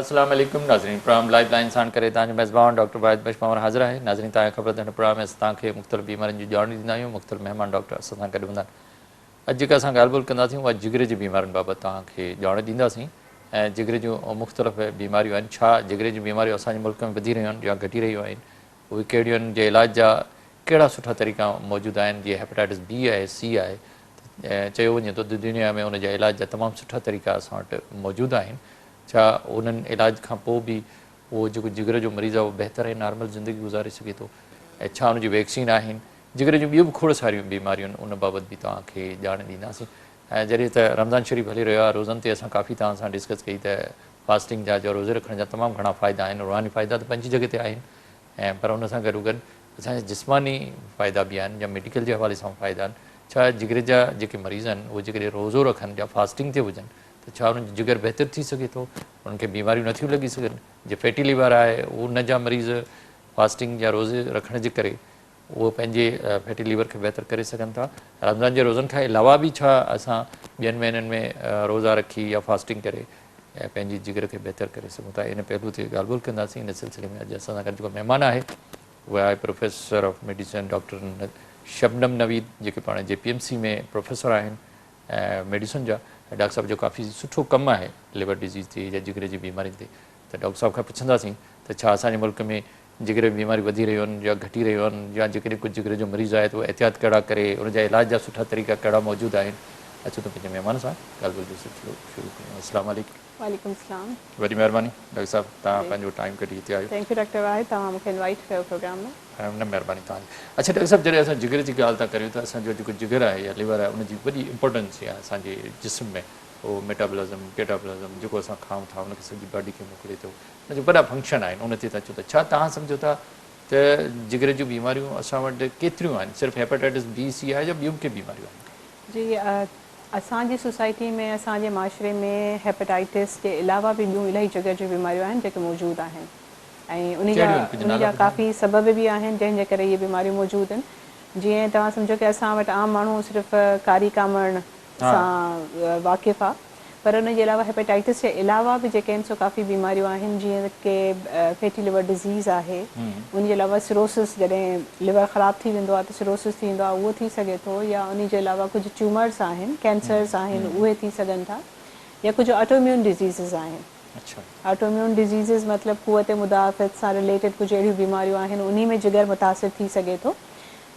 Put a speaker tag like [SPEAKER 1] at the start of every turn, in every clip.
[SPEAKER 1] السلام عليڪم ناظرين پروگرام لائيف لائين ساڻ ڪري توهان جو ميزبان ڊاڪٽر واحد بخش پنهور حاضر آهي ناظرين توهان کي خبر ته هن پروگرام ۾ اسان توهان کي مختلف بيمارين جي ڄاڻ ڏيندا آهيون مختلف مهمان ڊاڪٽر اسان سان گڏ هوندا آهن اڄ جيڪا اسان ڳالهه ٻولهه ڪنداسين اها جگر جي بيمارين بابت توهان کي ڄاڻ ڏينداسين ۽ جگر جون مختلف بيماريون آهن ڇا جگر جون بيماريون اسان جي ملڪ ۾ وڌي رهيون آهن يا گهٽي رهيون آهن اهي ڪهڙيون آهن جي علاج جا ڪهڙا سٺا طريقا موجود آهن جيئن هيپاٽائٽس بي آهي سي آهي ته چيو وڃي ٿو ته دنيا ۾ ان جا علاج جا تمام سٺا طريقا اسان وٽ موجود آهن ڇا انهن علاج کان پوء به اهو جيڪو جگر جو مريض آهي اهو بهتر ۽ نارمل زندگي گذاري سگهي ٿو ۽ ڇا ان جون ويڪسين آهن جگر جون ٻيون به کوڙ ساريون بيماريون آهن ان بابت به توهان کي ڄاڻ ڏينداسين ۽ جڏهن ته رمضان شريف هلي رهيو آهي روزن تي اسان ڪافي توهان سان ڊسڪس ڪئي ته فاسٽنگ جا جو روزي رکڻ جا تمام گهڻا فائدا آهن روحاني فائدا ته پنهنجي جڳهه تي آهن ۽ پر ان سان گڏوگڏ اسان جا جسماني فائدا به آهن يا ميڊيڪل جي حوالي سان فائدا آهن ڇا جگر جا جيڪي مريض آهن اهي جيڪڏهن روزو رکن يا فاسٽنگ تي هجن ته ڇا انهن جو جگر بهتر ٿي سگهي ٿو انهن کي بيماريون نٿيون لڳي سگهن جي فيٽي ليور آهي ان جا مريض فاسٽنگ يا روزي رکڻ جي ڪري اهو پنهنجي فيٽي ليور کي بهتر ڪري سگهن ٿا. رمضان جي روزن کان علاوه به ڇا اسان ٻين مهينن ۾ روزا رکي يا فاسٽنگ ڪري پنهنجي جگر کي بهتر ڪري سگهون ٿا؟ ان پهلو تي ڳالهه ٻولهه ڪنداسين. ان سلسلي ۾ اڄ اسان سان گڏ جيڪو مهمان آهي اهو آهي professor of medicine doctor Shabnam Naveed جيڪي پاڻ جي پي ايم سي ۾ پروفيسر آهن ميڊيسن جا ۽ ڊاڪٽر صاحب جو ڪافي سٺو ڪم آهي ليور ڊزيز تي يا جگر جي بيمارين تي ته ڊاڪٽر صاحب کان پڇنداسين ته ڇا اسان جي ملڪ ۾ جگر جون بيماريون وڌي رهيون آهن يا گهٽي رهيون آهن يا جيڪڏهن ڪجهه جگر جو مريض آهي ته اهو احتياط ڪهڙا ڪري ان جا علاج جا سٺا طريقا ڪهڙا موجود آهن اچو ته پنهنجي مهمان سان ڳالهه ٻولهه جو سلسلو شروع ڪريون السلام عليڪم.
[SPEAKER 2] وعليڪم السلام.
[SPEAKER 1] وڏي مهرباني ڊاڪٽر صاحب توهان پنهنجو ٽائيم ڪڍي هتي آيو.
[SPEAKER 2] Thank you doctor واحد توهان مون کي انوائيٽ ڪيو پروگرام ۾.
[SPEAKER 1] نه مهرباني توهان جي. اڇا ڊاڪٽر صاحب جڏهن اسان جگر جي ڳالهه ٿا ڪريون ته اسان جو جيڪو جگر آهي يا ليور آهي ان جي وڏي امپورٽنس آهي اسان جي جسم ۾ اهو ميٽابولزم ڪيٽابولزم جيڪو اسان کائون ٿا ان کي سڄي باڊي کي موڪلي ٿو ان جا وڏا فنڪشن آهن ان تي ٿا چون ته ڇا توهان سمجهو ٿا ته جگر جون بيماريون اسان وٽ ڪيتريون آهن صرف هيپاٽائٽس بي سي آهي يا ٻيون به ڪي بيماريون آهن؟
[SPEAKER 2] جي اسان جي سوسائٽي ۾ اسان جي معاشري ۾ هيپاٽائٽس جي علاوه به ٻيون الاهي جگر جون بيماريون آهن جيڪي موجود آهن ۽ انهي جا
[SPEAKER 1] ڪهڙيون آهن ڪجهه
[SPEAKER 2] انهي
[SPEAKER 1] نالا
[SPEAKER 2] جا
[SPEAKER 1] ٻڌايو.
[SPEAKER 2] ڪافي سبب به آهن جنهن جي ڪري اهي بيماريون موجود آهن جيئن توهان سمجهو ڪي اسان وٽ عام ماڻهو صرف ڪاري ڪامڻ سان واقف آ پر ان جي علاوه هيپاٽائٽس جي علاوه به جيڪي آهن سو ڪافي بيماريون آهن جيئن ڪي فيٽي ليور ڊزيز آهي ان جي علاوه سروسس جڏهن ليور خراب ٿي ويندو آهي ته سروسس ٿي ويندو آهي اهو ٿي سگهي ٿو يا ان جي علاوه ڪجهه ٽيومرس آهن ڪينسرس آهن اهي ٿي سگهن ٿا يا ڪجهه آٽو اميون ڊزيزز آهن آٽو اميون ڊزيزز مطلب قوت مدافعت سان رليٽيڊ ڪجهه اهڙيون بيماريون آهن انهي ۾ جگر متاثر ٿي سگهي ٿو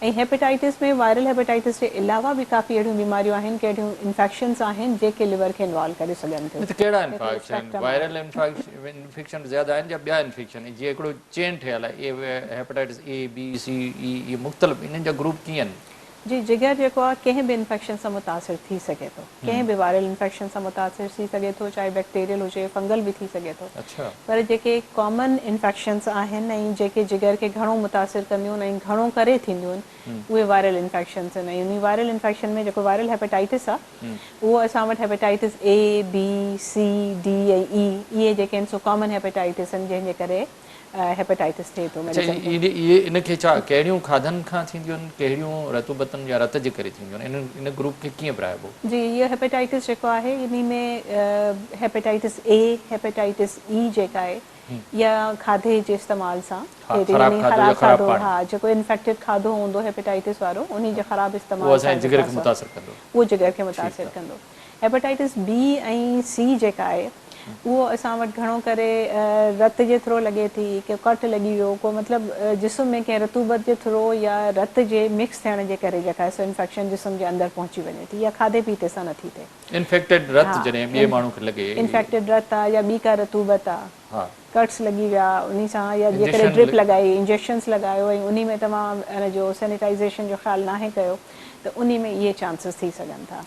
[SPEAKER 2] ۽ هيپاٽائٽس ۾ وائرل هيپاٽائٽس جي علاوه به ڪافي اهڙيون بيماريون آهن ڪي اهڙيون انفيڪشنز آهن جيڪي ليور کي انوالو ڪري سگهن ٿيون.
[SPEAKER 1] نه ته ڪهڙا انفيڪشن وائرل انفيڪشن زياده آهن يا ٻيا انفيڪشن جيئن هڪڙو چين ٺهيل آهي هيپاٽائٽس اي بي سي اي اهي مختلف انهن جا گروپ ڪيئن آهن؟
[SPEAKER 2] جي جگر جيڪو آهي ڪنهن به انفيڪشن سان متاثر ٿي سگهي ٿو ڪنهن به وائرل انفيڪشن سان متاثر ٿي سگهي ٿو چاهي بيڪٽيريل هجي فنگل به ٿي سگهي ٿو پر جيڪي ڪامن انفيڪشنز آهن ۽ جيڪي جگر کي گهڻو متاثر ڪنديون آهن ۽ گهڻو ڪري ٿينديون آهن اهي وائرل انفيڪشنز آهن ۽ انهي وائرل انفيڪشن ۾ جيڪو وائرل هيپاٽائٽس آهي اهو اسان وٽ hepatitis A B C D ۽ اي اهي جيڪي آهن سو ڪامن هيپاٽائٽس آهن جنهن جي ڪري هيپاٽائٽس ٿئي ٿو
[SPEAKER 1] اڇا
[SPEAKER 2] مريضن کي.
[SPEAKER 1] اهي ان کي ڇا ڪهڙيون کاڌن کان ٿينديون آهن ڪهڙيون رطوبتن يا رت جي ڪري ٿينديون آهن انهن ان گروپ کي ڪيئن ورهائبو؟
[SPEAKER 2] جي اهو هيپاٽائٽس جيڪو آهي انهي ۾ هيپاٽائٽس اي هيپاٽائٽس اي جيڪا آهي اها کاڌي جي استعمال سان ٿئي ٿي
[SPEAKER 1] خراب
[SPEAKER 2] يعني
[SPEAKER 1] کاڌو يا
[SPEAKER 2] خراب
[SPEAKER 1] خراب
[SPEAKER 2] کاڌو
[SPEAKER 1] پاڻي
[SPEAKER 2] ها جيڪو انفيڪٽيڊ کاڌو هوندو هيپاٽائٽس وارو انهي جي خراب
[SPEAKER 1] اهو
[SPEAKER 2] استعمال
[SPEAKER 1] اسان
[SPEAKER 2] سان
[SPEAKER 1] جي جگر
[SPEAKER 2] جيڪو
[SPEAKER 1] کي
[SPEAKER 2] آهي سو
[SPEAKER 1] متاثر ڪندو
[SPEAKER 2] اهو جگر کي
[SPEAKER 1] ٺيڪ
[SPEAKER 2] متاثر
[SPEAKER 1] آهي.
[SPEAKER 2] ڪندو. هيپاٽائٽس بي ۽ سي جيڪا آهي اهو اسان وٽ گهڻو ڪري رت جي ٿرو لڳي ٿي، ڪو ڪٽ لڳي ويو، ڪو مطلب جسم ۾ ڪنهن رطوبت جي ٿرو يا رت جي مڪس ٿيڻ جي ڪري جيڪا آهي سو انفيڪشن جسم جي اندر پهچي وڃي ٿي يا کاڌي پيتي سان نٿي ٿئي.
[SPEAKER 1] انفيڪٽيڊ رت جڏهن ٻئي ماڻهو کي لڳي.
[SPEAKER 2] انفيڪٽيڊ رت آ يا ٻي ڪا رطوبت آ. ڪٽس لڳي ويا انهي سان يا جيڪڏهن
[SPEAKER 1] انجيڪشن
[SPEAKER 2] ڊرپ لڳائي انجيڪشنس لڳايو ۽ انهي ۾ توهان ان جو سينيٽائيزيشن جو خيال ناهي ڪيو ته انهي ۾ اهي چانسز ٿي سگهن ٿا.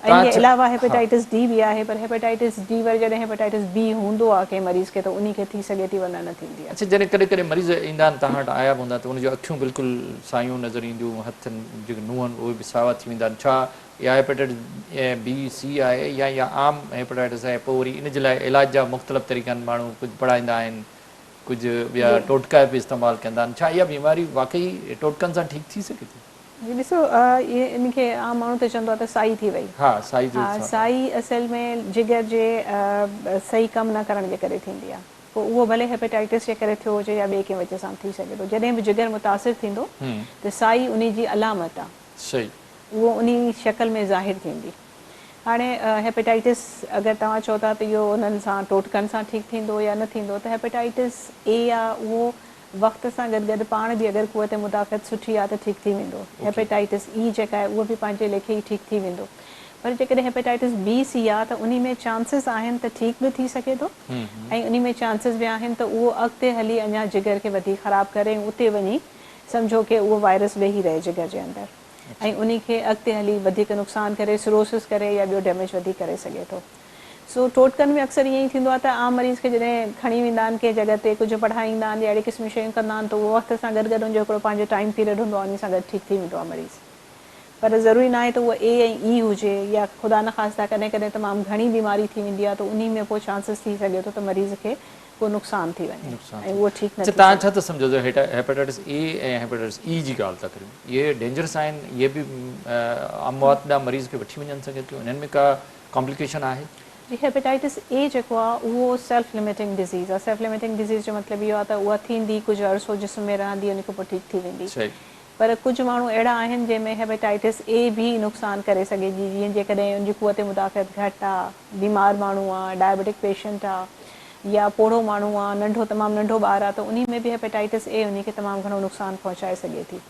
[SPEAKER 2] ان جي علاوه هيپاٽائٽس ڊي به آهي پر هيپاٽائٽس ڊي وري جڏهن هيپاٽائٽس بي هوندو آهي ڪنهن مريض کي ته انهي کي ٿي سگهي ٿي ورنه نه ٿيندي آهي.
[SPEAKER 1] اڇا جڏهن ڪڏهن ڪڏهن مريض ايندا آهن توهان وٽ آيا به هوندا ته ان جون اکيون بلڪل سايون نظر اينديون هٿ جيڪي نونهن اهي به ساوا ٿي ويندا آهن ڇا اها هيپاٽائٽس بي سي آهي يا اها عام هيپاٽائٽس آهي پوء وري ان جي لاء علاج جا مختلف طريقا آهن ماڻهو ڪجهه پڙهائيندا آهن ڪجهه ٻيا ٽوٽڪا به استعمال ڪندا آهن ڇا اها بيماري واقعي ٽوٽڪن سان ٺيڪ ٿي سگهي ٿي؟
[SPEAKER 2] جي ڏسو ان کي عام ماڻهو ته چوندو آهي ته سائي ٿي وئي.
[SPEAKER 1] ها سائي جو
[SPEAKER 2] ها سائي اصل ۾ جگر جي صحيح ڪم نه ڪرڻ جي ڪري ٿيندي آهي پوء اهو ڀلي هيپيٽائٽس جي ڪري ٿيو هجي يا ٻئي ڪنهن وجه سان ٿي سگهي ٿو جڏهن به جگر متاثر ٿيندو ته سائي انهي جي علامت آهي.
[SPEAKER 1] صحيح.
[SPEAKER 2] اهو انهي شڪل ۾ ظاهر ٿيندي. هاڻي هيپيٽائٽس اگر توهان چئو ٿا ته اهو انهن سان ٽوٽڪن سان ٺيڪ ٿيندو يا نه ٿيندو ته هيپيٽائٽس اي آ اهو وقت سان گڏ گڏ پاڻ به اگر قوت مدافعت سٺي آ ته ٺيڪ ٿي ويندو. هيپيٽائٽس اي جيڪا آهي اهو به پنهنجي ليکي ئي ٺيڪ ٿي ويندو. پر جيڪڏهن هيپيٽائٽس بي سي آ ته انهي ۾ چانسز آهن ته ٺيڪ به ٿي سگهي ٿو ۽ انهي ۾ چانسز به آهن ته اهو اڳتي هلي اڃا جگر کي وڌيڪ خراب ڪري ۽ اتي وڃي سمجهو ڪي اهو وائرس ويهي رهي جگر جي اندر ۽ انهي کي اڳتي هلي وڌيڪ نقصان ڪري سروسس ڪري يا ٻيو ڊيميج وڌيڪ ڪري سگهي ٿو. سو ٽوٽڪن ۾ اڪثر ائين ئي ٿيندو آهي ته عام مريض کي جڏهن کڻي ويندا آهن ڪنهن جڳهه تي ڪجهه پڙهائيندا آهن يا اهڙي قسم جون شيون ڪندا آهن ته اهو وقت سان گڏ گڏ ان جو هڪڙو پنهنجو ٽائيم پيريڊ هوندو آهي انهي سان گڏ ٺيڪ ٿي ويندو آهي مريض پر ضروري ناهي ته اهو اي ۽ اي هجي يا خدا نخواسته ڪڏهن ڪڏهن تمام گهڻي بيماري ٿي ويندي آهي ته انهي ۾ پوء چانسز ٿي سگهي ٿو ته مريض کي ڪو نقصان ٿي وڃي
[SPEAKER 1] ۽
[SPEAKER 2] اهو ٺيڪ نه
[SPEAKER 1] اڇا
[SPEAKER 2] ٿي
[SPEAKER 1] توهان
[SPEAKER 2] سگهي.
[SPEAKER 1] ڇا ٿا سمجهو جو هيپاٽائٽس اي ۽ هيپاٽائٽس اي جي ڳالهه ٿا ڪريون اهي ڊينجرس آهن اهي به اموات ڏانهن مريض کي وٺي وڃن سگهي ٿيون انهن ۾ ڪا ڪامپليڪيشن آهي؟
[SPEAKER 2] جي هيپاٽائٽس اي جيڪو آهي اهو سيلف لميٽنگ ڊزيز آهي سيلف لميٽنگ ڊزيز جو مطلب اهو آهي ته اها ٿيندي ڪجهه عرصو جسم ۾ رهندي ان کان پوء ٺيڪ ٿي ويندي پر ڪجهه ماڻهو اهڙا آهن جنهن ۾ هيپاٽائٽس اي به نقصان ڪري سگهي ٿي جيئن جيڪڏهن ان جي قوت مدافعت گهٽ آهي بيمار ماڻهو آهي ڊائبيٽڪ پيشنٽ آهي يا پوڙهو ماڻهو آهي ننڍو تمام ننڍو ٻار آهي ته انهي ۾ به هيپاٽائٽس اي انهي کي تمام گهڻو نقصان پهچائي سگهي ٿي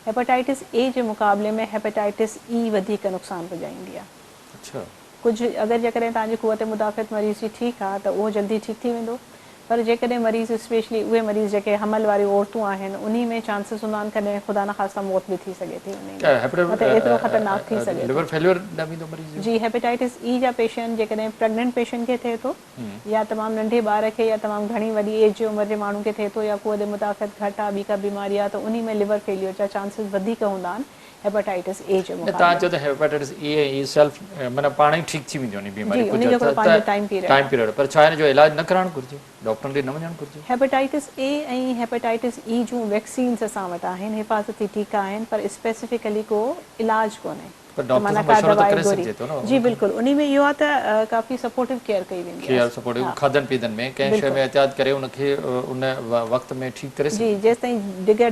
[SPEAKER 2] هيپاٽائٽس اي جي مقابلي ۾ هيپاٽائٽس اي وڌيڪ نقصان پڄائيندي آهي.
[SPEAKER 1] اڇا.
[SPEAKER 2] ڪجهه اگر جيڪڏهن توهان جي قوت مدافعت مريض جي ٺيڪ آ ته اهو جلدي ٺيڪ ٿي ويندو پر جيڪڏهن مريض اسپيشلي اهي مريض جيڪي حمل واريون عورتون آهن انهي ۾ چانسز هوندا آهن ڪڏهن خدا نخواسته موت به ٿي سگهي ٿي انهي ۾ مطلب ايترو خطرناڪ ٿي سگهي ٿو.
[SPEAKER 1] ليور فيليور ڏانهن ويندو مريض جو.
[SPEAKER 2] جي هيپيٽائٽس اي جا پيشنٽ جيڪڏهن پريگننٽ پيشنٽ کي ٿئي ٿو يا تمام ننڍي ٻار کي يا تمام گهڻي وڏي ايج جي عمر جي ماڻهو کي ٿئي ٿو يا قوت مدافعت گهٽ آ ٻي ڪا بيماري آ ته انهي ۾ ليور فيليور جا چانسز وڌيڪ هوندا آهن هيپاٽائٽس اي جي
[SPEAKER 1] نه توهان
[SPEAKER 2] مقابلي
[SPEAKER 1] چيو
[SPEAKER 2] ۾.
[SPEAKER 1] ته هيپاٽائٽس اي ۽ اي سيلف معنيٰ پاڻ ئي ٺيڪ ٿي وينديون آهن
[SPEAKER 2] جي
[SPEAKER 1] بيماريون
[SPEAKER 2] انهي جو
[SPEAKER 1] ڪجهه
[SPEAKER 2] هڪڙو
[SPEAKER 1] ته
[SPEAKER 2] پنهنجو ٽائيم پيريڊ
[SPEAKER 1] ٽائيم
[SPEAKER 2] آهي.
[SPEAKER 1] پيريڊ پر ڇا ان جو علاج نه ڪرائڻ گهرجي ڊاڪٽرن ڏي نه وڃڻ گهرجي.
[SPEAKER 2] Hepatitis A ۽ hepatitis A June vaccines اسان وٽ آهن حفاظتي ٽيڪا آهن پر اسپيسفڪلي ڪو علاج ڪونهي
[SPEAKER 1] پر
[SPEAKER 2] ته
[SPEAKER 1] ڊاڪٽر
[SPEAKER 2] معنيٰ
[SPEAKER 1] سان
[SPEAKER 2] ڪا
[SPEAKER 1] مشورو ته
[SPEAKER 2] دوائي
[SPEAKER 1] ڪري
[SPEAKER 2] گوري
[SPEAKER 1] سگهجي ٿو نه
[SPEAKER 2] جي
[SPEAKER 1] ان کي.
[SPEAKER 2] بلڪل انهي ۾ اهو آهي ته ڪافي سپورٽو ڪيئر ڪئي ويندي
[SPEAKER 1] ڪيئر
[SPEAKER 2] آهي
[SPEAKER 1] سپورٽو
[SPEAKER 2] ها
[SPEAKER 1] کاڌن پيتن ۾ ڪنهن شيء
[SPEAKER 2] بلڪل
[SPEAKER 1] ۾ احتياط ڪري ان کي ان وقت ۾ ٺيڪ ڪري
[SPEAKER 2] جي
[SPEAKER 1] سگهجي ٿو.
[SPEAKER 2] جيستائين جگر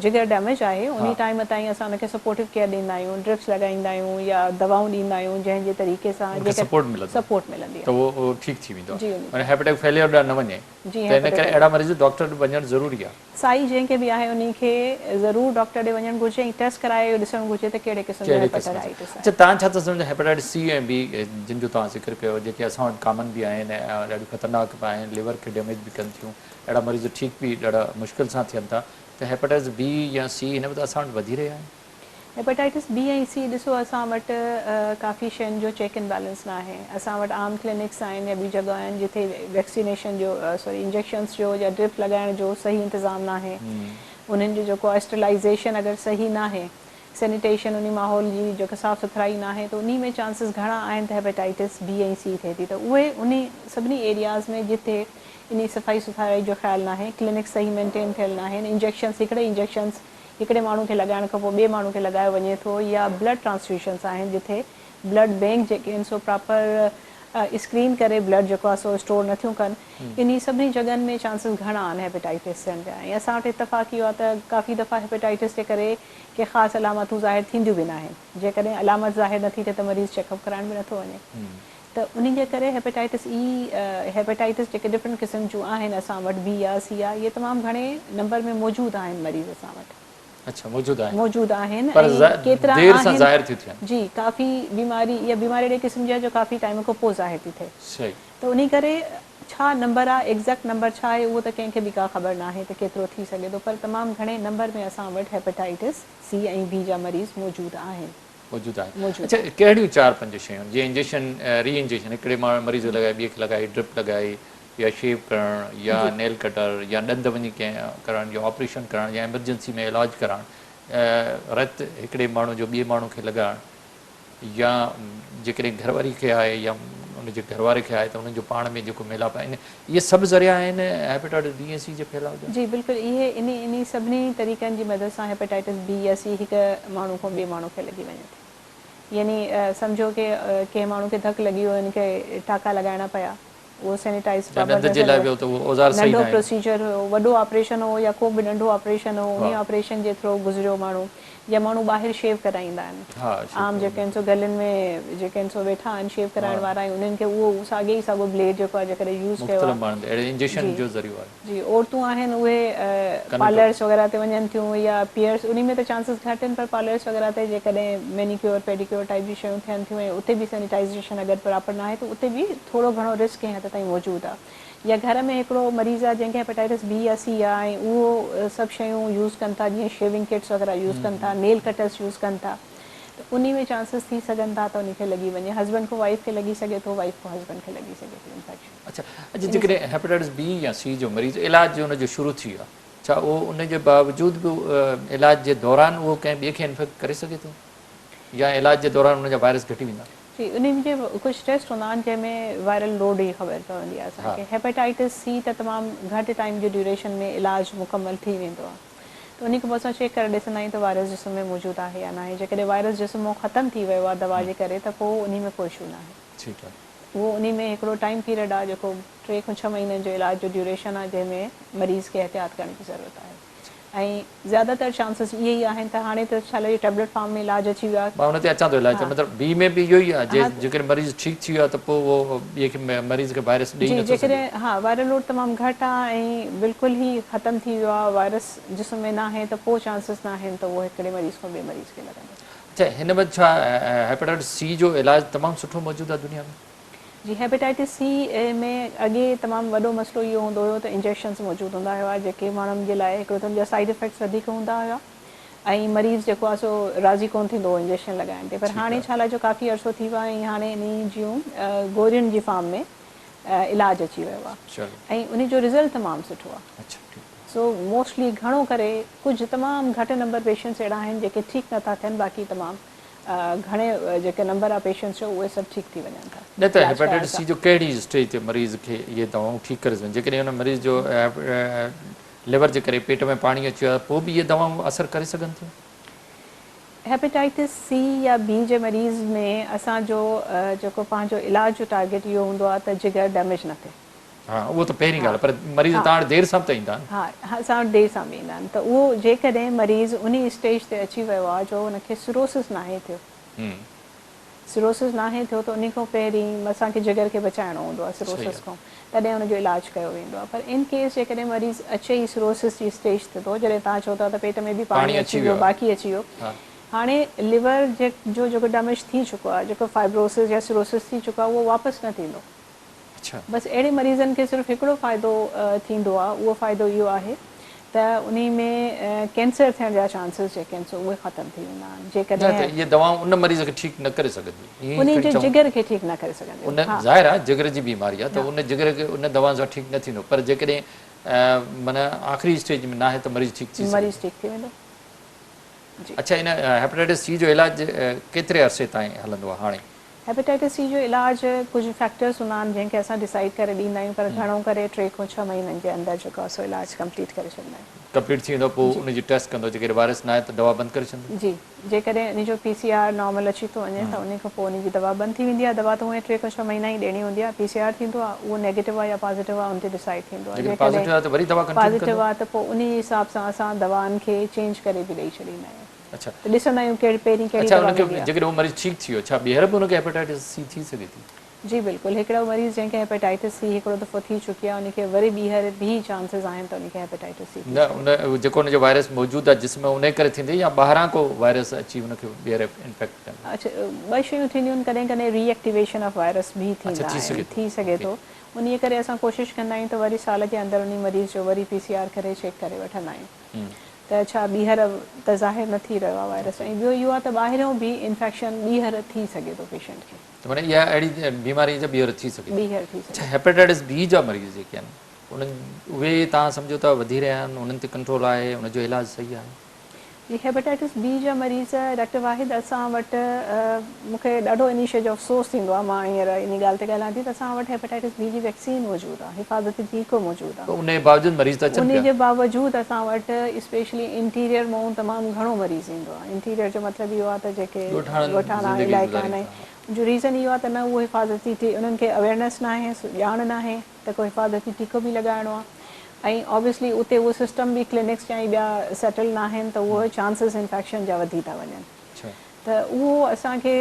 [SPEAKER 2] جگر ڊيميج آهي
[SPEAKER 1] ها.
[SPEAKER 2] انهي ٽائيم تائين اسان ان کي سپورٽو ڪيئر ڏيندا آهيون ڊرپس لڳائيندا آهيون يا دوائون ڏيندا آهيون جنهن جي طريقي سان
[SPEAKER 1] ان کي
[SPEAKER 2] جيڪر
[SPEAKER 1] سپورٽ ملندو
[SPEAKER 2] سپورٽ ملندي
[SPEAKER 1] ته
[SPEAKER 2] آهي.
[SPEAKER 1] اهو ٺيڪ ٿي ويندو
[SPEAKER 2] جي انهي
[SPEAKER 1] معنيٰ هيپاٽائٽس فيليئر ڏانهن نه وڃي
[SPEAKER 2] جي
[SPEAKER 1] ته ان ڪري
[SPEAKER 2] هيپاٽائٽس
[SPEAKER 1] اهڙا مريض ڊاڪٽر ڏي وڃڻ ضروري آهي.
[SPEAKER 2] سائي جنهن کي به آهي انهي کي ضرور ڊاڪٽر ڏي وڃڻ گهرجي ۽ ٽيسٽ ڪرائي اهو ڏسڻ گهرجي ته ڪهڙي قسم جو
[SPEAKER 1] ڪهڙي قسم جو
[SPEAKER 2] هيپاٽائٽس
[SPEAKER 1] اڇا
[SPEAKER 2] آهي.
[SPEAKER 1] توهان ڇا ٿا سمجهو هيپاٽائٽس سي ۽ بي جن جو توهان ذڪر ڪيو جيڪي اسان وٽ ڪامن به آهن ۽ ڏاڍيون خطرناڪ به آهن ليور کي ڊيميج به ڪن ٿيون اهڙا مريض ٺيڪ به ڏاڍا مشڪل سان ٿين ٿا ته هيپاٽائٽس بي يا سي هن وقت اسان وٽ وڌي رهيا آهن.
[SPEAKER 2] هيپاٽائٽس بي ۽ سي ڏسو اسان وٽ ڪافي شين جو چيڪ اينڊ بيلنس ناهي اسان وٽ عام ڪلينڪس آهن يا ٻيون جڳهيون آهن جتي ويڪسينيشن جو سوري انجيڪشنس جو يا ڊرپ لڳائڻ جو صحيح انتظام ناهي انهن جو جيڪو آهي اسٽرلائيزيشن اگر صحيح ناهي سينيٽيشن انهي ماحول جي جيڪا صاف سٿرائي ناهي ته انهي ۾ چانسز گهڻا آهن ته هيپاٽائٽس بي ۽ سي ٿئي ٿي ته اهي انهي سڀني ايرياز ۾ جتي انهي صفائي سٿرائي جو خيال ناهي ڪلينڪس صحيح مينٽين ٿيل ناهن انجيڪشنس هڪڙي انجيڪشنس هڪڙي ماڻهو کي لڳائڻ کان پوء ٻئي ماڻهو کي لڳايو وڃي ٿو يا بلڊ ٽرانسفيوشنس آهن جتي بلڊ بينڪ جيڪي آهن سو پراپر اسڪرين ڪري بلڊ جيڪو آهي سو اسٽور نٿيون ڪن انهي سڀني جڳهن ۾ چانسز گهڻا آهن هيپيٽائٽس ٿيڻ جا ۽ اسان وٽ اتفاق اهو آهي ته ڪافي دفعا هيپيٽائٽس جي ڪري ڪي خاص علامتون ظاهر ٿينديون به ناهن جيڪڏهن علامت ظاهر نٿي ٿئي ته مريض چيڪ اپ ڪرائڻ به نٿو وڃي ته انهي جي ڪري هيپيٽائٽس اي هيپيٽائٽس جيڪي ڊفرنٽ قسم جون آهن اسان وٽ بي آ سي آ اهي تمام گهڻي نمبر ۾ موجود آهن مريض اسان وٽ.
[SPEAKER 1] اڇا موجود آهن.
[SPEAKER 2] موجود آهن
[SPEAKER 1] پر
[SPEAKER 2] ۽ ڪيترا
[SPEAKER 1] دير سان
[SPEAKER 2] آهن
[SPEAKER 1] ظاهر ٿيون ٿين.
[SPEAKER 2] جي ڪافي بيماري اها بيماري اهڙي قسم جي آهي جو ڪافي ٽائيم کان پوء ظاهر ٿي ٿئي.
[SPEAKER 1] صحيح.
[SPEAKER 2] ته انهي ڪري ڇا نمبر آ ايگزيڪٽ نمبر ڇا آهي اهو ته ڪنهن کي به ڪا خبر ناهي ته ڪيترو ٿي سگهي ٿو پر تمام گهڻي نمبر ۾ اسان وٽ هيپيٽائٽس سي ۽ بي جا مريض موجود آهن.
[SPEAKER 1] موجود آهن. اڇا ڪهڙيون چار پنج شيون جيئن انجيڪشن ري انجيڪشن هڪڙي مريض کي لڳائي ٻئي کي لڳائي ڊرپ لڳائي يا شيو ڪرڻ يا نيل ڪٽر يا ڏند وڃي ڪنهن ڪرڻ يا آپريشن ڪرڻ يا ايمرجنسي ۾ علاج ڪرائڻ رت هڪڙي ماڻهو جو ٻئي ماڻهو کي لڳائڻ يا جيڪڏهن گهر واري کي آهي يا ان جي گهر واري کي آهي ته انهن جو پاڻ ۾ جيڪو ميلاپ آهي اهي سڀ ذريعا آهن هيپاٽائٽس بي ۽ سي جي ڦهلاء جا؟
[SPEAKER 2] جي بلڪل اهي انهي انهي سڀني طريقن جي مدد سان هيپاٽائٽس بي يا سي هڪ ماڻهو کان ٻئي ماڻهو کي لڳي وڃي ٿي يعني سمجهو ڪي ڪنهن ماڻهو کي ڌڪ لڳي ويو ان کي ٽاڪا لڳائڻا پيا اهو سينيٽائز
[SPEAKER 1] يا
[SPEAKER 2] پراپر
[SPEAKER 1] ڏند جي لاء ويو ته اهو اوزار صحيح
[SPEAKER 2] ننڍو
[SPEAKER 1] ناهن.
[SPEAKER 2] پروسيجر هيو وڏو آپريشن هو يا ڪو به ننڍو آپريشن هو انهي آپريشن جي ٿرو گذريو ماڻهو يا ماڻهو ٻاهر شيو ڪرائيندا آهن
[SPEAKER 1] ها شيو
[SPEAKER 2] عام جيڪي آهن سو گلين ۾ جيڪي آهن سو ويٺا آهن شيو ڪرائڻ وارا ۽ انهن کي اهو ساڳي ئي ساڳو بليڊ جيڪو آهي جيڪڏهن يوز ڪيو
[SPEAKER 1] مختلف
[SPEAKER 2] آهي
[SPEAKER 1] ماڻهن تي اهڙي انجيڪشن
[SPEAKER 2] جي
[SPEAKER 1] جو ذريعو آهي.
[SPEAKER 2] جي عورتون آهن اهي
[SPEAKER 1] ڪن ٿو.
[SPEAKER 2] پارلرس وغيره تي وڃن ٿيون يا پيئرس انهي ۾ ته چانسز گهٽ آهن پر پارلرس وغيره تي جيڪڏهن مينيڪيور پيڊيڪيور ٽائيپ جون شيون ٿين ٿيون ۽ اتي به سينيٽائيزيشن اگر پراپر ناهي ته اتي به ٿورو گهڻو رسڪ ڪنهن حد تائين موجود آهي يا گهر ۾ هڪڙو مريض آهي جنهن کي هيپاٽائٽس بي يا سي آهي ۽ اهو سڀ شيون يوز ڪن ٿا جيئن شيونگ ڪٽس وغيره يوز ڪن ٿا نيل ڪٽرس يوز ڪن ٿا ته انهي ۾ چانسز ٿي سگهن ٿا ته انهي کي لڳي وڃي هسبنڊ کان وائيف کي لڳي سگهي ٿو وائيف کان هسبنڊ کي لڳي سگهي ٿي انفيڪشن.
[SPEAKER 1] اڇا اڇا جيڪڏهن هيپاٽائٽس بي يا سي جو مريض علاج ان جو شروع ٿي ويو آهي ڇا اهو ان جي باوجود به علاج جي دوران اهو ڪنهن ٻئي کي انفيڪٽ ڪري سگهي ٿو يا علاج جي دوران ان جا وائرس گهٽي ويندا؟
[SPEAKER 2] جي انهن جي ڪجهه ٽيسٽ هوندا آهن جنهن ۾ وائرل لوڊ جي خبر پوندي آهي اسان کي هيپاٽائٽس سي ته تمام گهٽ ٽائيم جي ڊيوريشن ۾ علاج مڪمل ٿي ويندو آهي ته انهي کان پوء اسان چيڪ ڪري ڏسندا آهيون ته وائرس جسم ۾ موجود آهي يا ناهي جيڪڏهن وائرس جسم مان ختم ٿي ويو آهي دوا جي ڪري ته پوء انهي ۾ ڪو اشو ناهي
[SPEAKER 1] ٺيڪ آهي.
[SPEAKER 2] اهو انهي ۾ هڪڙو ٽائيم پيريڊ آهي جيڪو 3 کان 6 مهينن جو علاج جو ڊيوريشن آهي جنهن ۾ مريض کي احتياط ڪرڻ جي ضرورت آهي ۽ زياده تر چانسز اهي ئي آهن ته هاڻي ته ڇا لاء جو ٽيبليٽ فارم ۾ علاج اچي ويو آهي.
[SPEAKER 1] مان ان تي اچان ٿو علاج تي مطلب بي ۾ به اهو ئي آهي جيڪڏهن مريض ٺيڪ ٿي ويو آهي ته پوء اهو ٻئي کي مريض کي وائرس ڏئي
[SPEAKER 2] جي
[SPEAKER 1] نٿو سگهي.
[SPEAKER 2] جيڪڏهن ها وائرل لوڊ تمام گهٽ آهي ۽ بلڪل ئي ختم ٿي ويو آهي وائرس جسم ۾ ناهي ته پوء چانسز ناهن ته اهو هڪڙي مريض کان ٻئي مريض کي لڳندو.
[SPEAKER 1] اڇا هن وقت ڇا هيپاٽائٽس سي جو علاج تمام سٺو موجود آهي دنيا ۾؟
[SPEAKER 2] جي هيپاٽائٽس سي ۾ اڳي تمام وڏو مسئلو اهو هوندو هيو ته انجيڪشنز موجود هوندا هيا جيڪي ماڻهن جي لاء هڪڙو ته ان جا سائيڊ افيڪٽس وڌيڪ هوندا هيا ۽ مريض جيڪو آهي سو راضي ڪونه ٿيندو هو انجيڪشن لڳائڻ تي پر هاڻي ڇا لاء جو ڪافي عرصو ٿي ويو آهي ۽ هاڻي انهي جون گورين جي فارم ۾ علاج اچي ويو آهي ۽ انهي جو رزلٽ تمام سٺو آهي سو موسٽلي گهڻو ڪري ڪجهه تمام گهٽ نمبر پيشنٽس اهڙا آهن جيڪي ٺيڪ نٿا ٿين باقي تمام گهڻي جيڪي نمبر آ پيشنٽس جو اهي سڀ ٺيڪ ٿي وڃن ٿا.
[SPEAKER 1] نه ته
[SPEAKER 2] علاج ڪرائڻ
[SPEAKER 1] هيپاٽائٽس سي
[SPEAKER 2] سان.
[SPEAKER 1] جو ڪهڙي اسٽيج تي مريض کي اهي دوائون ٺيڪ ڪري سگهن جيڪڏهن ان مريض جو ليور جي ڪري پيٽ ۾ پاڻي اچي ويو آهي پوء به اهي دوائون اثر ڪري سگهن ٿيون؟
[SPEAKER 2] هيپاٽائٽس سي يا بي جي مريض ۾ اسان جو جيڪو پنهنجو علاج جو ٽارگيٽ اهو هوندو آهي ته جگر ڊيميج نه ٿئي.
[SPEAKER 1] ها اهو ته پهرين ڳالهه پر مريض توهان وٽ دير سان به ته ايندا آهن.
[SPEAKER 2] ها اسان وٽ دير سان به ايندا آهن ته اهو جيڪڏهن مريض انهي اسٽيج تي اچي ويو آهي جو ان کي سروسس ناهي ٿيو سروسس ناهي ٿيو ته انهي کان پهرين اسان کي جگر کي بچائڻو هوندو آهي سروسس کان تڏهن ان جو علاج ڪيو ويندو آهي پر ان ڪيس جيڪڏهن مريض اچي ئي سروسس جي اسٽيج تي ٿو جڏهن توهان چئو ٿا ته پيٽ ۾ به پاڻي اچي ويو باقي اچي ويو هاڻي ليور جو جيڪو ڊيميج ٿي چڪو آهي جيڪو فائبروسس يا سروسس ٿي چڪو آهي اهو واپس نه ٿيندو. بس اهڙي مريضن کي صرف هڪڙو فائدو ٿيندو آهي اهو فائدو اهو آهي ته انهي ۾ ڪينسر ٿيڻ جا چانسز جيڪي آهن سو اهي ختم ٿي ويندا آهن
[SPEAKER 1] نه ته
[SPEAKER 2] جيڪڏهن
[SPEAKER 1] اهي دوائون ان مريض کي ٺيڪ نه ڪري سگهنديون ائين
[SPEAKER 2] انهي
[SPEAKER 1] کڻي
[SPEAKER 2] جي
[SPEAKER 1] چئون
[SPEAKER 2] جگر کي ٺيڪ نه ڪري سگهنديون
[SPEAKER 1] ان
[SPEAKER 2] ها.
[SPEAKER 1] ظاهر آهي جگر جي بيماري آهي ته ان جگر کي ان دوائن سان ٺيڪ نه ٿيندو پر جيڪڏهن معنيٰ آخري اسٽيج ۾ ناهي ته مريض ٺيڪ ٿي سگهي
[SPEAKER 2] مريض
[SPEAKER 1] ٿو.
[SPEAKER 2] ٺيڪ ٿي ويندو جي.
[SPEAKER 1] اڇا ان هيپاٽائٽس سي جو علاج ڪيتري عرصي تائين هلندو آهي هاڻي؟
[SPEAKER 2] هيپاٽائٽس سي جو علاج ڪجهه فيڪٽرز هوندا آهن جنهن کي اسان ڊسائيڊ ڪري ڏيندا آهيون پر گهڻو ڪري 3 کان 6 مهينن جي اندر جيڪو آهي سو علاج ڪمپليٽ ڪري ڇڏيندا آهيون.
[SPEAKER 1] ڪمپليٽ ٿي ويندو پوء ان جي ٽيسٽ ڪندو جيڪڏهن وائرس ناهي ته دوا بند ڪري ڇڏندو.
[SPEAKER 2] جي جيڪڏهن ان جو پي سي آر نارمل اچي ٿو وڃي ته ان کان پوء ان جي دوا بند ٿي ويندي آهي دوا ته هونئن 3 کان 6 مهينا ئي ڏيڻي هوندي آهي پي سي آر ٿيندو آهي اهو نيگيٽو آهي يا پازيٽو آهي ان تي ڊسائيڊ ٿيندو آهي
[SPEAKER 1] جيڪڏهن پازيٽو آهي ته وري دوا ڪنٽينيو
[SPEAKER 2] پازيٽو
[SPEAKER 1] ڪندو.
[SPEAKER 2] آهي ته پوء ان حساب سان اسان دوائن کي چينج ڪري به ڏئي ڇڏيندا آهيون.
[SPEAKER 1] اڇا
[SPEAKER 2] ته ڏسندا آهيون ڪهڙي پهرين ڪهڙي
[SPEAKER 1] اڇا
[SPEAKER 2] دوا
[SPEAKER 1] ان کي
[SPEAKER 2] ملي آهي.
[SPEAKER 1] جيڪڏهن هو مريض ٺيڪ ٿي ويو ڇا ٻيهر به ان کي هيپاٽائٽس سي ٿي سگهي ٿي؟
[SPEAKER 2] جي بلڪل هڪڙو مريض جنهن کي هيپاٽائٽس سي هڪڙو دفعو ٿي چڪي آهي ان کي وري ٻيهر به چانسز آهن ته ان کي هيپاٽائٽس سي ٿي
[SPEAKER 1] نه
[SPEAKER 2] سگهي.
[SPEAKER 1] ان جيڪو ان جو وائرس موجود آهي جسم ۾ انهي ڪري ٿيندي يا ٻاهران ڪو وائرس اچي ان کي ٻيهر انفيڪٽ ڪندو؟
[SPEAKER 2] اڇا ٻه شيون ٿينديون آهن ڪڏهن ڪڏهن ري ايڪٽيويشن آف وائرس به
[SPEAKER 1] اڇا
[SPEAKER 2] ٿيندا
[SPEAKER 1] ٿي
[SPEAKER 2] آهن
[SPEAKER 1] سگهي ٿو
[SPEAKER 2] ٿي سگهي
[SPEAKER 1] اوڪي.
[SPEAKER 2] ٿو انهي ڪري اسان ڪوشش ڪندا آهيون ته وري سال جي اندر انهي مريض جو وري پي سي آر ڪري چيڪ ڪري وٺندا آهيون. ته ڇا ٻيهر ته ظاهر نه ٿي رهيو آهي وائرس ۽ ٻيو اهو آهي ته ٻاهريون به انفيڪشن ٻيهر ٿي سگهي ٿو پيشنٽ کي.
[SPEAKER 1] ته معنيٰ اها اهڙي بيماري آهي جا ٻيهر ٿي سگهي ٿي.
[SPEAKER 2] ٻيهر ٿي
[SPEAKER 1] اڇا
[SPEAKER 2] سگهي ٿي.
[SPEAKER 1] هيپاٽائٽس بي جا مريض جيڪي آهن انهن اهي توهان سمجهو ٿا وڌي رهيا آهن انهن تي ڪنٽرول آهي ان جو علاج صحيح آهي؟
[SPEAKER 2] جي هيپاٽائٽس بي جا مريض ڊاڪٽر واحد اسان وٽ مون کي ڏاڍو انهي شيء جو افسوس ٿيندو آهي مان هينئر انهي ڳالهه تي ڳالهايان ٿي ته اسان وٽ هيپاٽائٽس بي جي ويڪسين موجود آهي حفاظتي ٽيڪو موجود آهي
[SPEAKER 1] انهي باوجود مريض ته اچن
[SPEAKER 2] انهي جي باوجود اسان وٽ اسپيشلي انٽيريئر مون تمام گهڻو مريض ايندو آهي انٽيريئر جو مطلب اهو آهي ته جيڪي ڳوٺاڻا علائقا آهن ان جو ريزن اهو آهي ته نه اهو حفاظتي انهن کي اويئرنيس ناهي ڄاڻ ناهي ته ڪو حفاظتي ٽيڪو به لڳائڻو آهي ۽ آبويسلي اتي اهو سسٽم به ڪلينڪس جا ۽ ٻيا سيٽل ناهن ته اهو چانسز انفيڪشن جا وڌي ٿا وڃن ته اهو اسان کي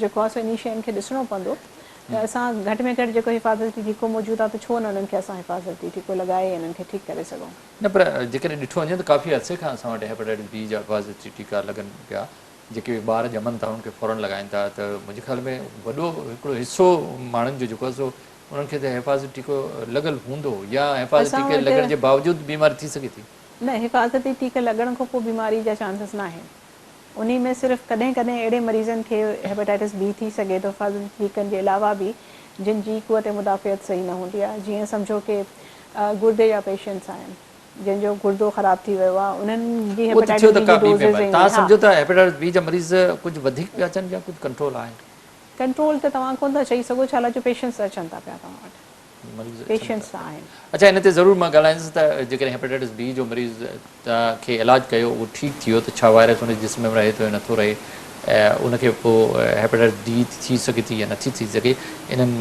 [SPEAKER 2] جيڪو آهي سو انهي شين کي ڏسڻو پوندو ته اسان گهٽ ۾ گهٽ جيڪو حفاظتي ٽيڪو موجود آهي ته ڇو نه انهن کي اسان حفاظتي ٽيڪو لڳائي انهن کي ٺيڪ ڪري سگهون.
[SPEAKER 1] نه پر جيڪڏهن ڏٺو وڃي ته ڪافي عرصي کان اسان وٽ هيپاٽائٽس بي جا حفاظتي ٽيڪا لڳن پيا جيڪي به ٻار ڄمن ٿا انهن کي فورن لڳائين ٿا ته منهنجي خيال ۾ وڏو هڪڙو حصو ماڻهن جو جيڪو آهي سو انهن کي ته حفاظتي ٽيڪو لڳل هوندو يا حفاظتي
[SPEAKER 2] اسان
[SPEAKER 1] ٽيڪي
[SPEAKER 2] وٽ
[SPEAKER 1] لڳڻ جي باوجود بيماري ٿي سگهي ٿي؟
[SPEAKER 2] نه حفاظتي ٽيڪي لڳڻ کان پوء بيماري جا چانسز ناهن انهي ۾ صرف ڪڏهن ڪڏهن اهڙي مريضن کي هيپاٽائٽس بي ٿي سگهي ٿو حفاظتي ٽيڪن جي علاوه به جن جي قوت مدافعت صحيح نه هوندي آهي جيئن سمجهو ڪي گردي جا پيشنٽس آهن جن جو گردو خراب ٿي ويو آهي انهن جي
[SPEAKER 1] اهو ته ٿيو
[SPEAKER 2] هيپاٽائٽس
[SPEAKER 1] ته
[SPEAKER 2] بي
[SPEAKER 1] ڪا
[SPEAKER 2] جي
[SPEAKER 1] ٻي
[SPEAKER 2] ڊوزز
[SPEAKER 1] بيماري
[SPEAKER 2] ايندي
[SPEAKER 1] توهان
[SPEAKER 2] ها.
[SPEAKER 1] سمجهو ته هيپاٽائٽس بي جا مريض ڪجهه وڌيڪ پيا اچن يا ڪجهه ڪنٽرول آهن؟
[SPEAKER 2] ڪنٽرول ته توهان ڪونه ٿا چئي سگهو ڇا لاء جو پيشنٽس اچن ٿا پيا توهان وٽ
[SPEAKER 1] مريض اچن ٿا
[SPEAKER 2] پيشنٽس
[SPEAKER 1] پيا.
[SPEAKER 2] آهن.
[SPEAKER 1] اڇا ان تي ضرور مان ڳالهائيندس ته جيڪڏهن هيپاٽائٽس بي جو مريض توهان کي علاج ڪيو اهو ٺيڪ ٿي ويو ته ڇا وائرس ان جي جسم ۾ رهي ٿو يا نٿو رهي ان کي پوء هيپاٽائٽس ڊي ٿي سگهي ٿي يا نٿي ٿي سگهي انهن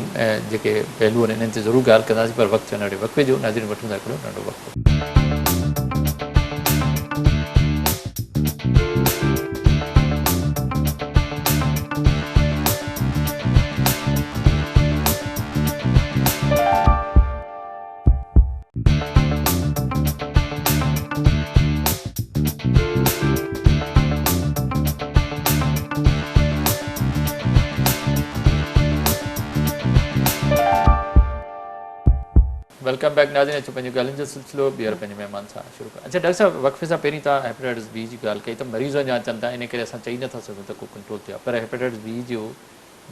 [SPEAKER 1] جيڪي پهلو آهن انهن تي ضرور ڳالهه ڪنداسين پر وقت ٿيو ننڍي وقفي جو ناظرين وٺون ٿا هڪڙو ننڍو وقفو. Welcome back ناظرين اچو پنهنجي ڳالهين جو سلسلو ٻيهر پنهنجي مهمان سان شروع ڪيون اڇا ڊاڪٽر صاحب وقفي سان پهرين توهان هيپاٽائٽس بي جي ڳالهه ڪئي ته مريض اڃا اچن ٿا ان ڪري اسان چئي نٿا سگهون ته ڪو ڪنٽرول ٿيو آهي پر هيپاٽائٽس بي جو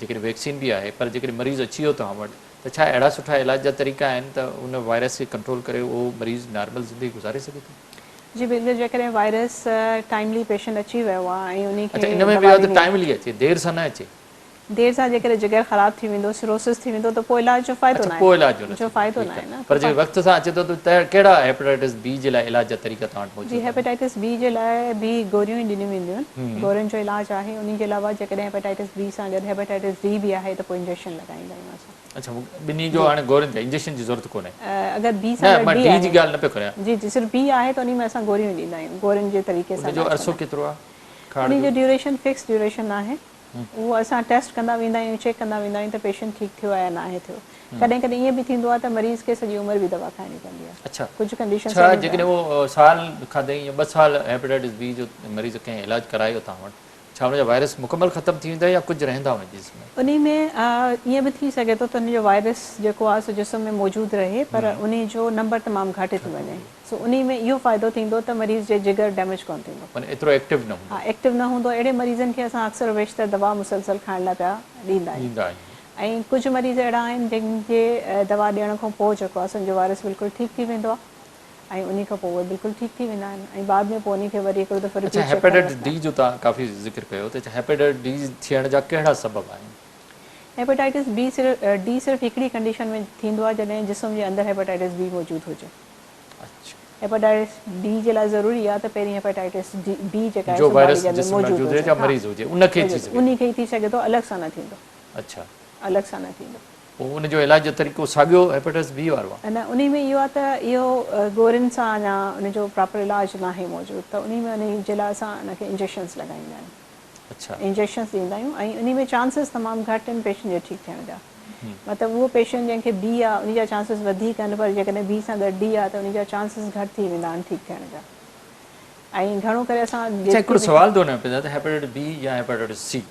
[SPEAKER 1] جيڪڏهن ويڪسين به آهي پر جيڪڏهن مريض اچي ويو توهان وٽ ته ڇا اهڙا سٺا علاج جا طريقا آهن ته ان وائرس کي ڪنٽرول ڪري اهو مريض نارمل زندگي گذاري سگهي ٿو؟
[SPEAKER 2] جي بلڪل جيڪڏهن وائرس ٽائملي پيشنٽ اچي ويو آهي ۽ انهي کي
[SPEAKER 1] اڇا ان ۾ به
[SPEAKER 2] دوا
[SPEAKER 1] اهو ته
[SPEAKER 2] ڏني
[SPEAKER 1] ٽائملي اچي دير سان نه اچي.
[SPEAKER 2] دير سان جيڪڏهن جگر خراب ٿي ويندو سروسس ٿي ويندو ته پوء علاج جو فائدو
[SPEAKER 1] اڇا
[SPEAKER 2] ناهي
[SPEAKER 1] پوء علاج جو نه
[SPEAKER 2] جو
[SPEAKER 1] ٿيندو
[SPEAKER 2] فائدو
[SPEAKER 1] ٺيڪ
[SPEAKER 2] ناهي
[SPEAKER 1] آهي
[SPEAKER 2] نه
[SPEAKER 1] پر جي وقت سان اچي ٿو ته ڪهڙا هيپاٽائٽس بي جي لاء علاج جا طريقا توهان وٽ
[SPEAKER 2] جي
[SPEAKER 1] موجود آهن؟
[SPEAKER 2] هيپاٽائٽس بي جي لاء به گوريون ئي ڏنيون وينديون آهن گورين جو علاج آهي انهي جي علاوه جيڪڏهن هيپاٽائٽس بي سان گڏ هيپاٽائٽس ڊي به آهي ته پوء انجيڪشن لڳائيندا آهيون اسان.
[SPEAKER 1] اڇا ٻنهي جو هاڻي گورين تي انجيڪشن جي ضرورت ڪونهي.
[SPEAKER 2] اگر بي سان
[SPEAKER 1] نه
[SPEAKER 2] گڏ
[SPEAKER 1] مان
[SPEAKER 2] ڊي
[SPEAKER 1] ڊي
[SPEAKER 2] آهي
[SPEAKER 1] جي ڳالهه نه پيو ڪريان.
[SPEAKER 2] جي جي صرف بي آهي ته انهي ۾ اسان گوريون ئي ڏيندا آهيون گورين جي طريقي سان
[SPEAKER 1] ان جو
[SPEAKER 2] علاج
[SPEAKER 1] عرصو
[SPEAKER 2] ڪندا آهيون.
[SPEAKER 1] ڪيترو آهي کائڻ
[SPEAKER 2] انهي
[SPEAKER 1] جو؟
[SPEAKER 2] جو ڊيوريشن فڪس ڊيوريشن ناهي اهو اسان ٽيسٽ ڪندا ويندا آهيون چيڪ ڪندا ويندا آهيون ته پيشنٽ ٺيڪ ٿيو آهي يا ناهي ٿيو ڪڏهن ڪڏهن ائين به ٿيندو آهي ته مريض کي سڄي عمر به دوا کائڻي پوندي آهي
[SPEAKER 1] اڇا
[SPEAKER 2] ڪجهه ڪنڊيشنس
[SPEAKER 1] ڇا
[SPEAKER 2] اهڙيون به
[SPEAKER 1] جيڪڏهن
[SPEAKER 2] آهن.
[SPEAKER 1] اهو سال کاڌائين يا ٻه سال هيپاٽائٽس بي جو مريض ڪنهن علاج ڪرايو توهان وٽ ڇا ان جا وائرس مڪمل ختم ٿي ويندا يا ڪجهه رهندا ان جي جسم ۾؟
[SPEAKER 2] انهي ۾ ائين به ٿي سگهي ٿو ته ان جو وائرس جيڪو آهي سو جسم ۾ موجود رهي پر انهي جو نمبر تمام گهٽ ٿي وڃي سو انهي ۾ اهو فائدو ٿيندو ته مريض جي جگر ڊيميج ڪونه ٿيندو.
[SPEAKER 1] معنيٰ ايترو ايڪٽو نه هوندو.
[SPEAKER 2] ها ايڪٽو نه هوندو اهڙي مريضن کي اسان اڪثر و بيشتر دوا مسلسل کائڻ لاء پيا ڏيندا آهيون
[SPEAKER 1] ڏيندا آهيون.
[SPEAKER 2] ۽ ڪجهه مريض اهڙا آهن جن جي دوا ڏيڻ کان پوء جيڪو آهي سو ان جو وائرس بلڪل ٺيڪ ٿي ويندو آهي. ۽ انهي کان پوء اهي بلڪل ٺيڪ ٿي ويندا آهن ۽ بعد ۾ پوء انهي کي وري هڪڙو دفعو
[SPEAKER 1] اڇا
[SPEAKER 2] رپيٽ چيڪ ڪري
[SPEAKER 1] هيپاٽائٽس
[SPEAKER 2] وٺندا
[SPEAKER 1] ڊي
[SPEAKER 2] آهن.
[SPEAKER 1] جو توهان ڪافي ذڪر ڪيو ته هيپاٽائٽس ڊي ٿيڻ جا ڪهڙا سبب آهن؟
[SPEAKER 2] هيپاٽائٽس بي صرف ڊي صرف هڪڙي ڪنڊيشن ۾ ٿيندو آهي جڏهن جسم جي اندر هيپاٽائٽس بي موجود هجي.
[SPEAKER 1] اڇا.
[SPEAKER 2] هيپاٽائٽس ڊي جي لاء ضروري آهي ته پهرين هيپاٽائٽس بي جيڪا آهي
[SPEAKER 1] جو
[SPEAKER 2] سو باڊي
[SPEAKER 1] وائرس
[SPEAKER 2] جي اندر
[SPEAKER 1] جسم ۾
[SPEAKER 2] موجود
[SPEAKER 1] موجود هجي
[SPEAKER 2] هجي
[SPEAKER 1] يا
[SPEAKER 2] ها
[SPEAKER 1] مريض هجي ان کي ٿي
[SPEAKER 2] موجود
[SPEAKER 1] سگهي
[SPEAKER 2] انهي
[SPEAKER 1] ٿو.
[SPEAKER 2] کي ئي ٿي سگهي ٿو الڳ سان نه ٿيندو.
[SPEAKER 1] اڇا.
[SPEAKER 2] الڳ سان نه ٿيندو.
[SPEAKER 1] پوء ان جو علاج جو طريقو ساڳيو هيپاٽائٽس بي وارو آهي؟
[SPEAKER 2] نه انهي ۾ اهو آهي ته اهو گورين سان اڃا ان جو پراپر علاج ناهي موجود ته انهي ۾ انهي جي لاء اسان ان کي انجيڪشنس لڳائيندا آهيون.
[SPEAKER 1] اڇا.
[SPEAKER 2] انجيڪشنس ڏيندا آهيون ۽ انهي ۾ چانسز تمام گهٽ آهن پيشنٽ جي ٺيڪ ٿيڻ جا مطلب اهو پيشنٽ جنهن کي بي آهي انهي جا چانسز وڌيڪ آهن پر جيڪڏهن بي سان گڏ ڊي آهي ته انهي جا چانسز گهٽ ٿي ويندا آهن ٺيڪ ٿيڻ جا ۽ گهڻو ڪري اسان
[SPEAKER 1] اڇا
[SPEAKER 2] جيتري
[SPEAKER 1] هڪڙو سوال ٿو هن ۾ پيدا ته هيپاٽائٽس بي يا هيپاٽائٽس سي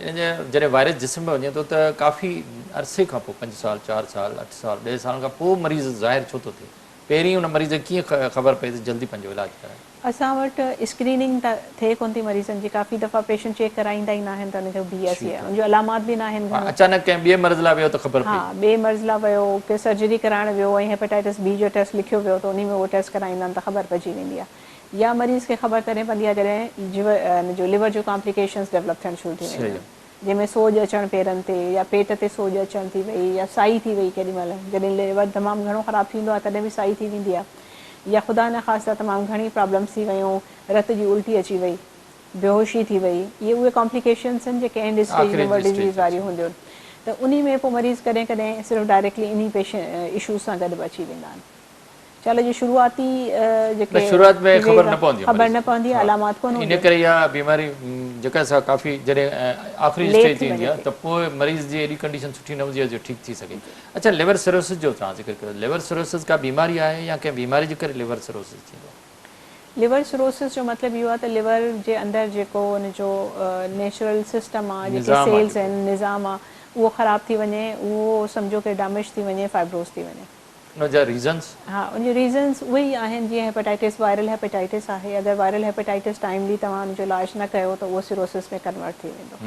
[SPEAKER 1] ان جا جڏهن وائرس جسم ۾ وڃي ٿو ته ڪافي عرصي کان پوء پنج سال، چار سال، اٺ سال، ڏهه سالن کان پوء مريض ظاهر ڇو ٿو ٿئي؟ پهرين ان مريض کي ڪيئن خبر پئي ته جلدي پنهنجو علاج ڪرائي؟
[SPEAKER 2] اسان وٽ اسڪريننگ ته ٿئي ڪونه ٿي مريضن جي ڪافي دفعا پيشنٽ چيڪ ڪرائيندا ئي ناهن ته ان کي بي يا سي آهي ان جو علامات به ناهن
[SPEAKER 1] ها
[SPEAKER 2] گهڻو.
[SPEAKER 1] اچانڪ ڪنهن ٻئي مرض لاء ويو ته خبر
[SPEAKER 2] ها
[SPEAKER 1] پئي.
[SPEAKER 2] ٻئي مرض لاء ويو ڪي سرجري ڪرائڻ ويو ۽ هيپاٽائٽس بي جو ٽيسٽ لکيو ويو ته انهي ۾ اهو ٽيسٽ ڪرائيندا آهن ته خبر پئجي ويندي آهي. يا مريض کي خبر تڏهن پوندي آهي جڏهن جيور ان جو ليور جون ڪامپليڪيشنز ڊولپ ٿيڻ شروع ٿي وينديون آهن جنهن ۾ سوڄ اچڻ پيرن تي يا پيٽ تي سوڄ اچڻ ٿي وئي يا سائي ٿي وئي ڪيڏي مهل جڏهن ليور تمام گهڻو خراب ٿيندو آهي تڏهن به سائي ٿي ويندي آهي يا خدا نخواسته تمام گهڻي پرابلمز ٿي ويون رت جي الٽي اچي وئي بيهوشي ٿي وئي اهي اهي ڪامپليڪيشنز آهن جيڪي اينڊ اسٽيج ليور ڊزيز واريون هونديون آهن ته انهي ۾ پوء مريض ڪڏهن ڪڏهن صرف ڊائريڪٽلي انهي پيشنٽ اشوز سان گڏ به اچي ويندا آهن. چال جي شروعاتي جيڪي
[SPEAKER 1] شروعات ۾ خبر نه پوندي
[SPEAKER 2] خبر نه پوندي علامات ڪونه
[SPEAKER 1] هونديون ان ڪري اها بيماري جيڪا سا ڪافي جڏهن آخري اسٽيج تي ايندي آهي ته پوء مريض جي ايڏي ڪنڊيشن سٺي نه هوندي آهي جو ٺيڪ ٿي سگهي. اڇا ليور سروسس جو توهان ذڪر ڪيو ليور سروسس ڪا بيماري آهي يا ڪنهن بيماري جي ڪري ليور سروسس ٿيندو آهي؟
[SPEAKER 2] ليور سروسس جو مطلب اهو آهي ته ليور جي اندر جيڪو ان جو نيچرل سسٽم آهي جيڪي سيلز آهن نظام آهي اهو خراب ٿي وڃي اهو سمجهو ڪي ڊيميج ٿي وڃي فائبروز ٿي وڃي.
[SPEAKER 1] ان جا ريزنز؟
[SPEAKER 2] ها ان جا ريزنز اهي ئي آهن جيئن هيپاٽائٽس وائرل هيپاٽائٽس آهي اگر وائرل هيپاٽائٽس ٽائملي توهان ان جو علاج نه ڪيو ته اهو سروسس ۾ ڪنورٽ ٿي ويندو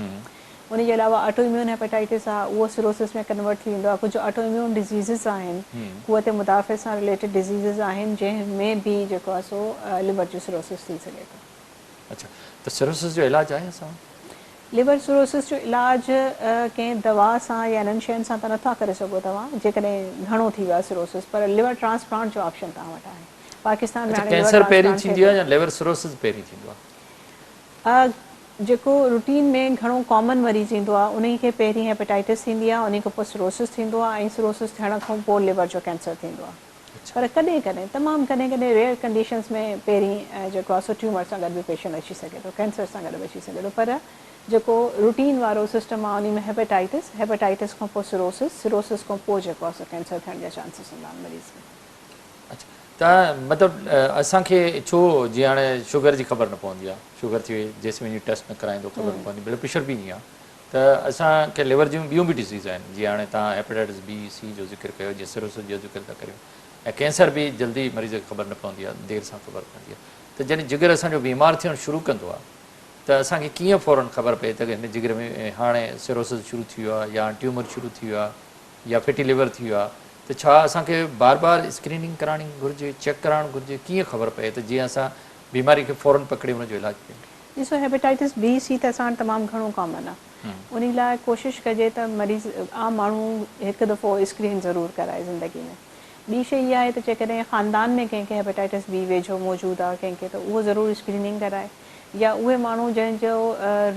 [SPEAKER 2] ان جي علاوه آٽو اميون هيپاٽائٽس آهي اهو سروسس ۾ ڪنورٽ ٿي ويندو آهي ڪجهه آٽو اميون ڊزيزز آهن قوت مدافعت سان رليٽيڊ ڊزيزز آهن جنهن ۾ به جيڪو آهي سو ليور جو سروسس ٿي سگهي ٿو.
[SPEAKER 1] اڇا ته سروسس جو علاج آهي اسان وٽ؟
[SPEAKER 2] ليور سروسس جو علاج ڪنهن دوا سان يا انهن شين سان ته نٿا ڪري سگهو توهان جيڪڏهن گهڻو ٿي ويو آهي سروسس پر ليور ٽرانسپلانٽ جو آپشن توهان وٽ آهي پاڪستان ۾
[SPEAKER 1] اڇا
[SPEAKER 2] هاڻي ليور
[SPEAKER 1] ڪينسر پهرين
[SPEAKER 2] ٽرانسپلانٽ ٿئي
[SPEAKER 1] ٿيندي
[SPEAKER 2] ٿو.
[SPEAKER 1] آهي يا ليور سروسس پهرين ٿيندو
[SPEAKER 2] آهي؟ جيڪو روٽين ۾ گهڻو ڪامن مريض ايندو آهي انهي کي پهرين هيپاٽائٽس ٿيندي آهي انهي کان پوء سروسس ٿيندو آهي ۽ سروسس ٿيڻ کان پوء ليور جو ڪينسر ٿيندو آهي. پر ڪڏهن ڪڏهن تمام ڪڏهن ڪڏهن ريئر ڪنڊيشنز ۾ پهرين جيڪو آهي سو ٽيومر سان گڏ به پيشنٽ اچي سگهي ٿو ڪينسر سان گڏ به اچي سگهي ٿو پر جيڪو روٽين وارو سسٽم آهي انهي ۾ هيپاٽائٽس هيپاٽائٽس کان پوء سروسس سروسس کان پوء جيڪو آهي سو ڪينسر ٿيڻ جا چانسز هوندا آهن مريض ۾.
[SPEAKER 1] اڇا ته مطلب اسان کي ڇو جيئن هاڻي شگر جي خبر نه پوندي آهي شگر ٿي وئي جيسين وڃي ٽيسٽ نه ڪرائيندو خبر نه پوندي بلڊ پريشر به ائين آهي ته اسان کي ليور جون ٻيون به ڊزيز آهن جيئن هاڻي توهان هيپاٽائٽس بي سي جو ذڪر ڪيو جيئن سروسس جو ذڪر ٿا ڪريون ۽ ڪينسر به جلدي مريض کي خبر نه پوندي آهي دير سان خبر پوندي آهي ته جڏهن جگر اسان جو بيمار ٿيڻ شروع ڪندو آهي ته اسان کي ڪيئن فورن خبر پئي ته هن جگر ۾ هاڻي سروسس شروع ٿي ويو آهي يا ٽيومر شروع ٿي ويو آهي يا فيٽي ليور ٿي ويو آهي ته ڇا اسان کي بار بار اسڪريننگ ڪرائڻي گهرجي چيڪ ڪرائڻ گهرجي ڪيئن خبر پئي ته جيئن اسان بيماري کي فورن پڪڙي ان جو علاج ڪيون.
[SPEAKER 2] ڏسو هيپاٽائٽس بي سي ته اسان وٽ تمام گهڻو ڪامن آ انهي لاء ڪوشش ڪجي ته مريض عام ماڻهو هڪ دفعو اسڪرين ضرور ڪرائي زندگي ۾ ٻي شئي اها آهي ته جيڪڏهن خاندان ۾ ڪنهن کي هيپاٽائٽس بي ويجهو موجود آ ڪنهن کي ته اهو ضرور اسڪريننگ ڪرائي يا اهي ماڻهو جنهن جو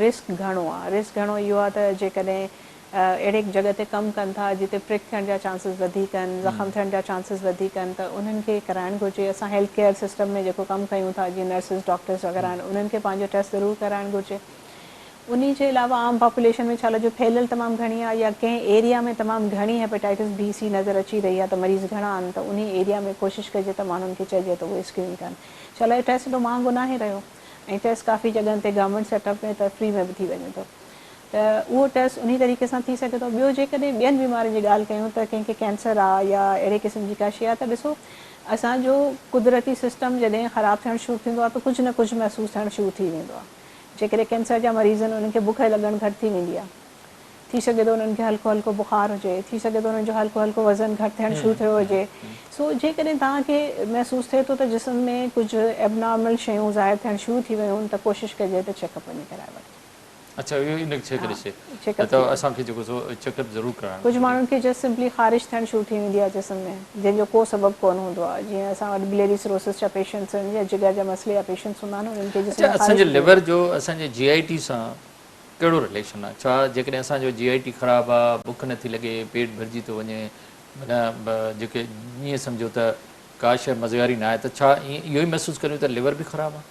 [SPEAKER 2] رسڪ گهڻو آ رسڪ گهڻو اهو آ ته جيڪڏهن اهڙي جڳهه تي ڪم ڪن ٿا جتي پرڪ ٿيڻ جا چانسز وڌيڪ آهن، زخم ٿيڻ جا چانسز وڌيڪ آهن ته انهن کي ڪرائڻ گهرجي. اسان هيلٿ ڪيئر سسٽم ۾ جيڪو ڪم ڪيون ٿا جيئن نرسز، ڊاڪٽرز وغيره آهن انهن کي پنهنجو ٽيسٽ ضرور ڪرائڻ گهرجي. انهي جي علاوه عام پاپوليشن ۾ ڇالاء جو ڦهليل تمام گهڻي آهي يا ڪنهن ايريا ۾ تمام گهڻي هيپاٽائٽس بي سي نظر اچي رهي آهي ته مريض گهڻا آهن ته انهي ايريا ۾ ڪوشش ڪجي ته ماڻهن کي چئجي ته اهي اسڪرين ڪن ڇالاء ٽيسٽ ايڏو مهانگو ناهي رهيو ۽ ٽيسٽ ڪافي جڳهن تي گورنمينٽ سيٽ اپ ۾ ته فري ۾ به ٿي وڃي ٿو. ته اهو ٽيسٽ انهي طريقي سان ٿي سگهي ٿو. ٻيو جيڪڏهن ٻين بيمارين جي ڳالهه ڪيون ته ڪنهن کي ڪينسر آ يا اهڙي قسم جي ڪا شيء آ ته ڏسو اسان جو قدرتي سسٽم جڏهن خراب ٿيڻ شروع ٿيندو آ ته ڪجهه نه ڪجهه محسوس ٿيڻ شروع ٿي ويندو آ. جيڪڏهن ڪينسر جا مريض آهن انهن کي بک لڳڻ گهٽ ٿي ويندي آ. ٿي سگهي ٿو انهن کي هلڪو هلڪو بخار هجي، ٿي سگهي ٿو انهن جو هلڪو هلڪو وزن گهٽ ٿيڻ شروع ٿيو هجي. سو جيڪڏهن توهان کي محسوس ٿئي ٿو ته جسم ۾ ڪجهه ابنارمل شيون ظاهر ٿيڻ شروع ٿي ويون آهن ته ڪوشش ڪجي ته چيڪ اپ وڃي ڪرائي وٺجي.
[SPEAKER 1] اڇا اهو ان شيء کي ڏسي ته اسان کي جيڪو سو چيڪ اپ ضرور ڪرائڻ
[SPEAKER 2] ڪجهه ماڻهن کي جسٽ سمپلي خارش ٿيڻ شروع ٿي ويندي آهي جسم ۾ جنهن جو ڪو سبب ڪونه هوندو آهي جيئن اسان وٽ بليري سروسس جا پيشنٽس آهن يا جگر جا مسئلي جا پيشنٽس هوندا آهن انهن کي جسم
[SPEAKER 1] اڇا
[SPEAKER 2] ۾
[SPEAKER 1] اسان
[SPEAKER 2] خارش
[SPEAKER 1] جي
[SPEAKER 2] ٿي ويندي
[SPEAKER 1] ليور
[SPEAKER 2] آهي.
[SPEAKER 1] جو اسان جي جي آء ٽي سان ڪهڙو رليشن آهي ڇا جيڪڏهن اسان جو جي آء ٽي خراب آهي بک نٿي لڳي پيٽ ڀرجي ٿو وڃي معنيٰ جيڪي ائين سمجهو ته ڪا شيء مزي واري نه آهي ته ڇا ائين اهو ئي محسوس ڪريون ته ليور به خراب آهي.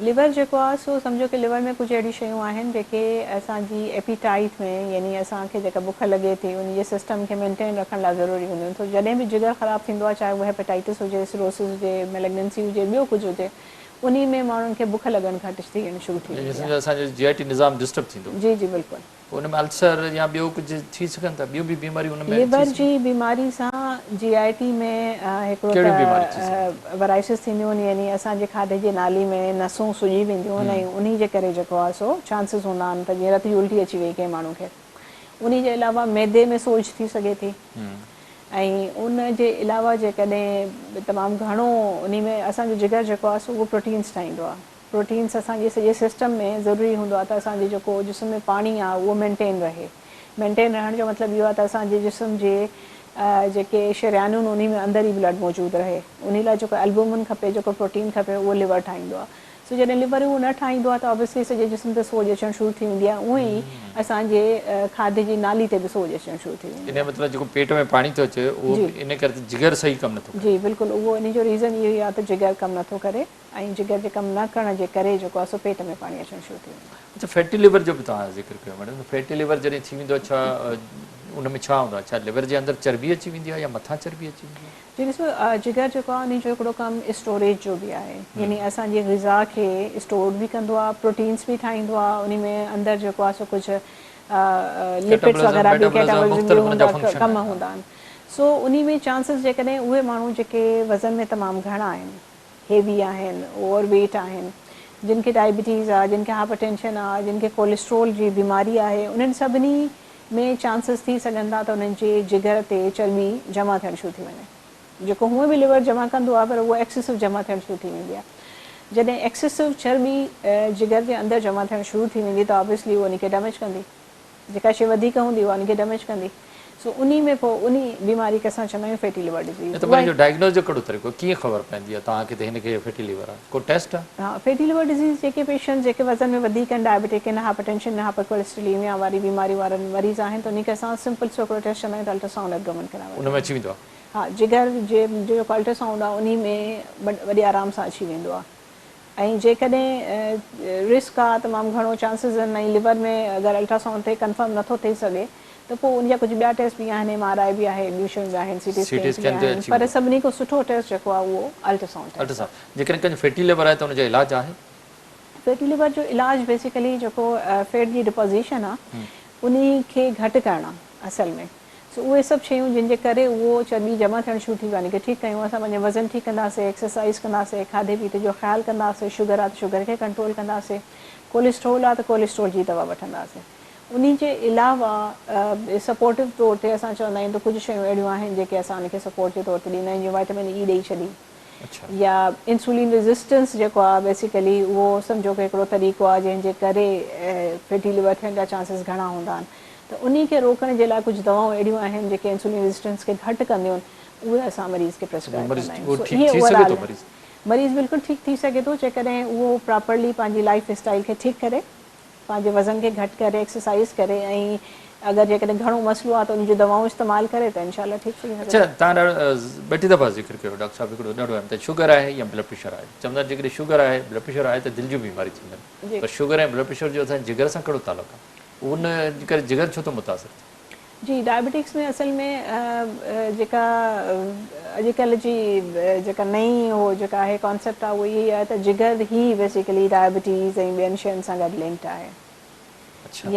[SPEAKER 2] ليور جيڪو آهي سو سمجهو ڪي ليور ۾ ڪجهه اهڙيون شيون آهن جيڪي اسان جي ايپيٽائيٽ ۾ يعني اسان کي جيڪا بک لڳي ٿي ان جي سسٽم کي مينٽين رکڻ لاء ضروري هونديون آهن سو جڏهن به جگر خراب ٿيندو آهي چاهي اهو هيپاٽائيٽس هجي سروسس هجي ميلگننسي هجي ٻيو ڪجهه هجي انهي ۾ ماڻهن کي بک لڳڻ گهٽ ٿيڻ شروع ٿي
[SPEAKER 1] يعني
[SPEAKER 2] ويندي
[SPEAKER 1] سمجهو
[SPEAKER 2] آهي.
[SPEAKER 1] اسان جو جي آء ٽي نظام ڊسٽرب ٿيندو.
[SPEAKER 2] جي جي بلڪل.
[SPEAKER 1] پوء ان ۾ السر يا ٻيو ڪجهه ٿي سگهن ٿا ٻيون به بيماريون ان ۾ ٿي
[SPEAKER 2] ليور
[SPEAKER 1] سگهن
[SPEAKER 2] جي بيماري سان جي آء ٽي ۾ هڪڙو
[SPEAKER 1] ڪهڙيون بيماريون ٿي سگهن
[SPEAKER 2] ته ورائسز ٿينديون آهن يعني اسان جي کاڌي جي نالي ۾ نسون سڄي وينديون آهن ۽ انهي جي ڪري جيڪو آهي سو چانسز هوندا آهن ته جيئن رت جي الٽي اچي وئي ڪنهن ماڻهو کي انهي جي علاوه معدي ۾ سوڄ ٿي سگهي ٿي. ۽ ان جي علاوه جيڪڏهن تمام گهڻو انهي ۾ اسان جو جگر جيڪو آهي سو اهو پروٽينس ٺاهيندو آهي پروٽينس اسان جي سڄي سسٽم ۾ ضروري هوندو آهي ته اسان جي جيڪو جسم ۾ پاڻي آهي اهو مينٽين رهي مينٽين رهڻ جو مطلب اهو آهي ته اسان جي جسم جي جيڪي شريانون انهي ۾ اندر ئي بلڊ موجود رهي انهي لاء جيڪو البومن کپي جيڪو پروٽين کپي اهو ليور ٺاهيندو آهي سو جڏهن ليور اهو نه ٺاهيندو آهي ته آبويسلي سڄي جسم تي سوڄ اچڻ شروع ٿي ويندي آهي اونئن ئي اسان جي کاڌي جي نالي تي به سوڄ اچڻ شروع ٿي ويندي
[SPEAKER 1] ان جو
[SPEAKER 2] آهي.
[SPEAKER 1] مطلب جيڪو پيٽ ۾ پاڻي ٿو اچي اهو به ان ڪري ته جگر صحيح ڪم نٿو ڪري.
[SPEAKER 2] جي بلڪل اهو ان جو ريزن اهو ئي آهي ته جگر ڪم نٿو ڪري ۽ جگر جي ڪم نه ڪرڻ جي ڪري جيڪو آهي سو پيٽ ۾ پاڻي اچڻ شروع ٿي ويندو آهي.
[SPEAKER 1] اڇا فيٽي ليور جو به توهان ذڪر ڪيو ميڊم ته فيٽي ليور جڏهن ٿي ويندو آهي ڇا ان ۾ ڇا هوندو آهي ڇا ليور جي اندر چربي اچي ويندي آهي يا مٿان چربي اچي ويندي آهي؟
[SPEAKER 2] جي ڏسو جگر جيڪو آهي انهي جو هڪڙو ڪم اسٽوريج جو به آهي يعني اسان جي غذا کي اسٽور به ڪندو آهي پروٽينس به ٺاهيندو آهي انهي ۾ اندر جيڪو آهي سو ڪجهه لپڊس وغيره به ڪيٽابولزم به هوندا ڪم هوندا آهن سو انهي ۾ چانسز جيڪڏهن اهي ماڻهو جيڪي وزن ۾ تمام گهڻا آهن هيوي آهن اوور ويٽ آهن جن کي ڊائبٽيز آهي جن کي هائپر ٽينشن آهي جن کي ڪوليسٽرول جي بيماري آهي انهن سڀني ۾ چانسز ٿي سگهن ٿا ته انهن جي جگر تي چرٻي جمع ٿيڻ شروع ٿي وڃي جيڪو هونئن به ليور جمع ڪندو آهي پر اهو ايڪسيسو جمع ٿيڻ شروع ٿي ويندي آهي جڏهن ايڪسيسو چرٻي جگر جي اندر جمع ٿيڻ شروع ٿي ويندي ته آبويسلي اهو ان کي ڊيميج ڪندي جيڪا شيء وڌيڪ هوندي اها ان کي ڊيميج ڪندي سو انهي ۾ پوء انهي بيماري کي اسان چوندا آهيون فيٽي ليور ڊزيز.
[SPEAKER 1] نه ته پوء ان جو ڊائگنوز جو ڪهڙو طريقو ڪيئن خبر پوندي آهي توهان کي ته هن کي فيٽي ليور آهي ڪو ٽيسٽ آهي؟
[SPEAKER 2] ها فيٽي ليور ڊزيز جيڪي پيشنٽس جيڪي وزن ۾ وڌيڪ آهن ڊائبيٽڪ آهن هائپر ٽينشن ۽ هائپر ڪوليسٽروليميا واري بيماري وارن مريض آهن ته انهي کي اسان سمپل سو هڪڙو ٽيسٽ چوندا آهيون ته الٽرا سائونڊ ايبڊومن ڪرائي
[SPEAKER 1] ان ۾ اچي ويندو آهي؟
[SPEAKER 2] ها جگر جي جو جيڪو الٽرا سائونڊ آهي انهي ۾ وڏي آرام سان اچي ويندو آهي. ۽ جيڪڏهن رسڪ آ تمام گهڻو چانسز آهن ۽ ليور ۾ اگر الٽراسائونڊ تي ڪنفرم نٿو ٿي سگهي ته پوء ان جا ڪجهه ٻيا ٽيسٽ به آهن ايم آر I به آهي ٻيون شيون به آهن سي ٽي اسڪين به آهن پر سڀني کان سٺو ٽيسٽ جيڪو آ اهو الٽراسائونڊ ٽيسٽ آ.
[SPEAKER 1] جيڪڏهن ڪنهن جو فيٽي ليور آهي ته ان جو علاج آهي؟
[SPEAKER 2] فيٽي ليور جو علاج بيسيڪلي جيڪو فيٽ جي ڊپوزيشن آ انهي کي گهٽ ڪرڻ آ اصل ۾ سو اهي سڀ شيون جن جي ڪري اهو چرٻي جمع ٿيڻ شروع ٿي ويو آهي ان کي ٺيڪ ڪيون اسان پنهنجو وزن ٺيڪ ڪنداسي ايڪسرسائيز ڪنداسي کاڌي پيتي جو خيال ڪنداسي شگر آهي ته شگر کي ڪنٽرول ڪنداسي ڪوليسٽرول آهي ته ڪوليسٽرول جي دوا وٺنداسي انهي جي علاوه سپورٽو طور تي اسان چوندا آهيون ته ڪجهه شيون اهڙيون آهن جيڪي اسان ان کي سپورٽ جي طور تي ڏيندا آهيون جيئن وائٽامن اي ڏئي ڇڏي يا انسولين ريزسٽنس جيڪو آهي بيسيڪلي اهو سمجهو ڪه هڪڙو طريقو آهي جنهن جي ڪري فيٽي ليور ٿيڻ جا چانسز گهڻا هوندا آهن ته انهي کي روڪڻ جي لاء ڪجهه دوائون اهڙيون آهن جيڪي انسولين ريزسٽنس کي گهٽ ڪنديون آهن اهي اسان مريض کي پريسڪرائب ڪندا آهيون سو اهي اوور آل مريض بلڪل ٺيڪ ٿي سگهي ٿو جيڪڏهن اهو پراپرلي پنهنجي لائف اسٽائل کي ٺيڪ ڪري پنهنجي وزن کي گهٽ ڪري ايڪسرسائيز ڪري ۽ اگر جيڪڏهن گهڻو مسئلو آهي ته ان جون دوائون استعمال ڪري ته انشاء الله ٺيڪ ٿي سگهي
[SPEAKER 1] اڇا
[SPEAKER 2] ٿو.
[SPEAKER 1] توهان ڏاڍو ٻه ٽي دفعا ذڪر ڪيو ڊاڪٽر صاحب هڪڙو ڏاڍو اهم ته شگر آهي يا بلڊ پريشر آهي چوندا آهن جيڪڏهن شگر آهي بلڊ پريشر آهي ته دل جون بيماريون ٿينديون آهن پر شگر ۽ بلڊ پريشر جو اسان جي جگر سان ڪهڙو تعلق آهي ان جي ڪري جگر ڇو ٿو متاثر ٿئي؟
[SPEAKER 2] جي ڊائبيٽڪس ۾ اصل ۾ جيڪا اڄڪلهه جي جيڪا نئين هو جيڪا آهي ڪانسيپٽ آهي اهو اهو ئي آهي ته جگر هي بيسيڪلي ڊائبيٽيز ۽ ٻين شين سان گڏ لنڪڊ آهي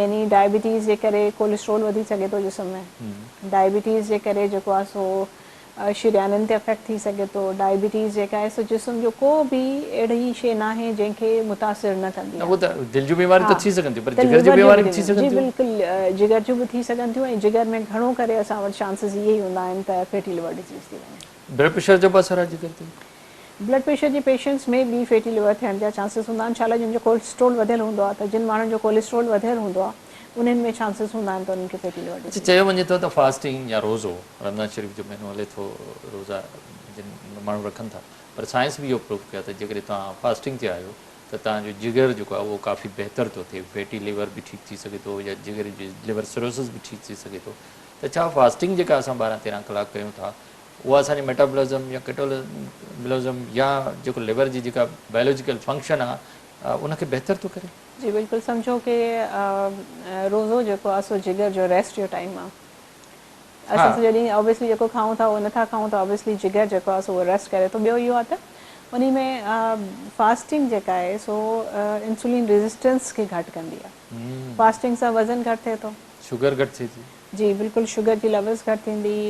[SPEAKER 2] يعني ڊائبيٽيز جي ڪري ڪوليسٽرول وڌي سگهي ٿو جسم ۾ ڊائبيٽيز جي ڪري جيڪو آهي سو شريانين تي افيڪٽ ٿي سگهي ٿو. ڊائبيٽيز جيڪا آهي سو جسم جو ڪو به اهڙي شيء ناهي جنهن کي متاثر نه ڪندي
[SPEAKER 1] آهي. اهو ته دل جون بيماريون ته ٿي سگهن ٿيون پر جگر جون بيماريون به ٿي سگهن ٿيون.
[SPEAKER 2] جي بلڪل جگر جون به ٿي سگهن ٿيون ۽ جگر ۾ گهڻو ڪري اسان وٽ چانسز اهي ئي هوندا آهن ته فيٽي ليور ڊزيز ٿي وڃي.
[SPEAKER 1] بلڊ پريشر جو به اثر آهي جگر تي؟
[SPEAKER 2] بلڊ پريشر جي پيشنٽس ۾ به فيٽي ليور ٿيڻ جا چانسز هوندا آهن ڇالاء جن جو ڪوليسٽرول وڌيل هوندو آهي ته جن ماڻهن جو ڪوليسٽرول وڌيل هوندو آهي انهن ۾ چانسز هوندا آهن ته انهن کي فيٽي ليور
[SPEAKER 1] اڇا چيو وڃي ٿو ته فاسٽنگ يا روزو رمضان شريف جو مهينو هلي ٿو روزا جن ماڻهو رکن ٿا پر سائنس به اهو پروف ڪيو آهي ته جيڪڏهن توهان فاسٽنگ تي آهيو ته توهان جو جگر جيڪو آهي اهو ڪافي بهتر ٿو ٿئي فيٽي ليور به ٺيڪ ٿي سگهي ٿو يا جگر جي ليور سروسز به ٺيڪ ٿي سگهي ٿو ته ڇا فاسٽنگ جيڪا اسان 12 13 ڪلاڪ ڪيون ٿا اها اسان جي ميٽابولزم يا ڪيٽولزم يا جيڪو ليور جي جيڪا بائيولوجيڪل فنڪشن آهي ان کي بهتر ٿو ڪري؟
[SPEAKER 2] جي بلڪل سمجهو ڪي روزو جيڪو آ سو جگر جو ريسٽ جو ٽائيم آ اسان سڄو ڏينهن اوبويسلي جيڪو کائون ٿا اهو نٿا کائون ته اوبويسلي جگر جيڪو آ سو اهو ريسٽ ڪري ٿو ٻيو اهو آ ته انهي ۾ فاسٽنگ جيڪا آهي سو انسولين ريزسٽنس کي گهٽ ڪندي آ فاسٽنگ سان وزن گهٽ ٿئي ٿو.
[SPEAKER 1] شگر گهٽ ٿئي ٿي.
[SPEAKER 2] جي بلڪل شگر جي ليولز گهٽ ٿيندي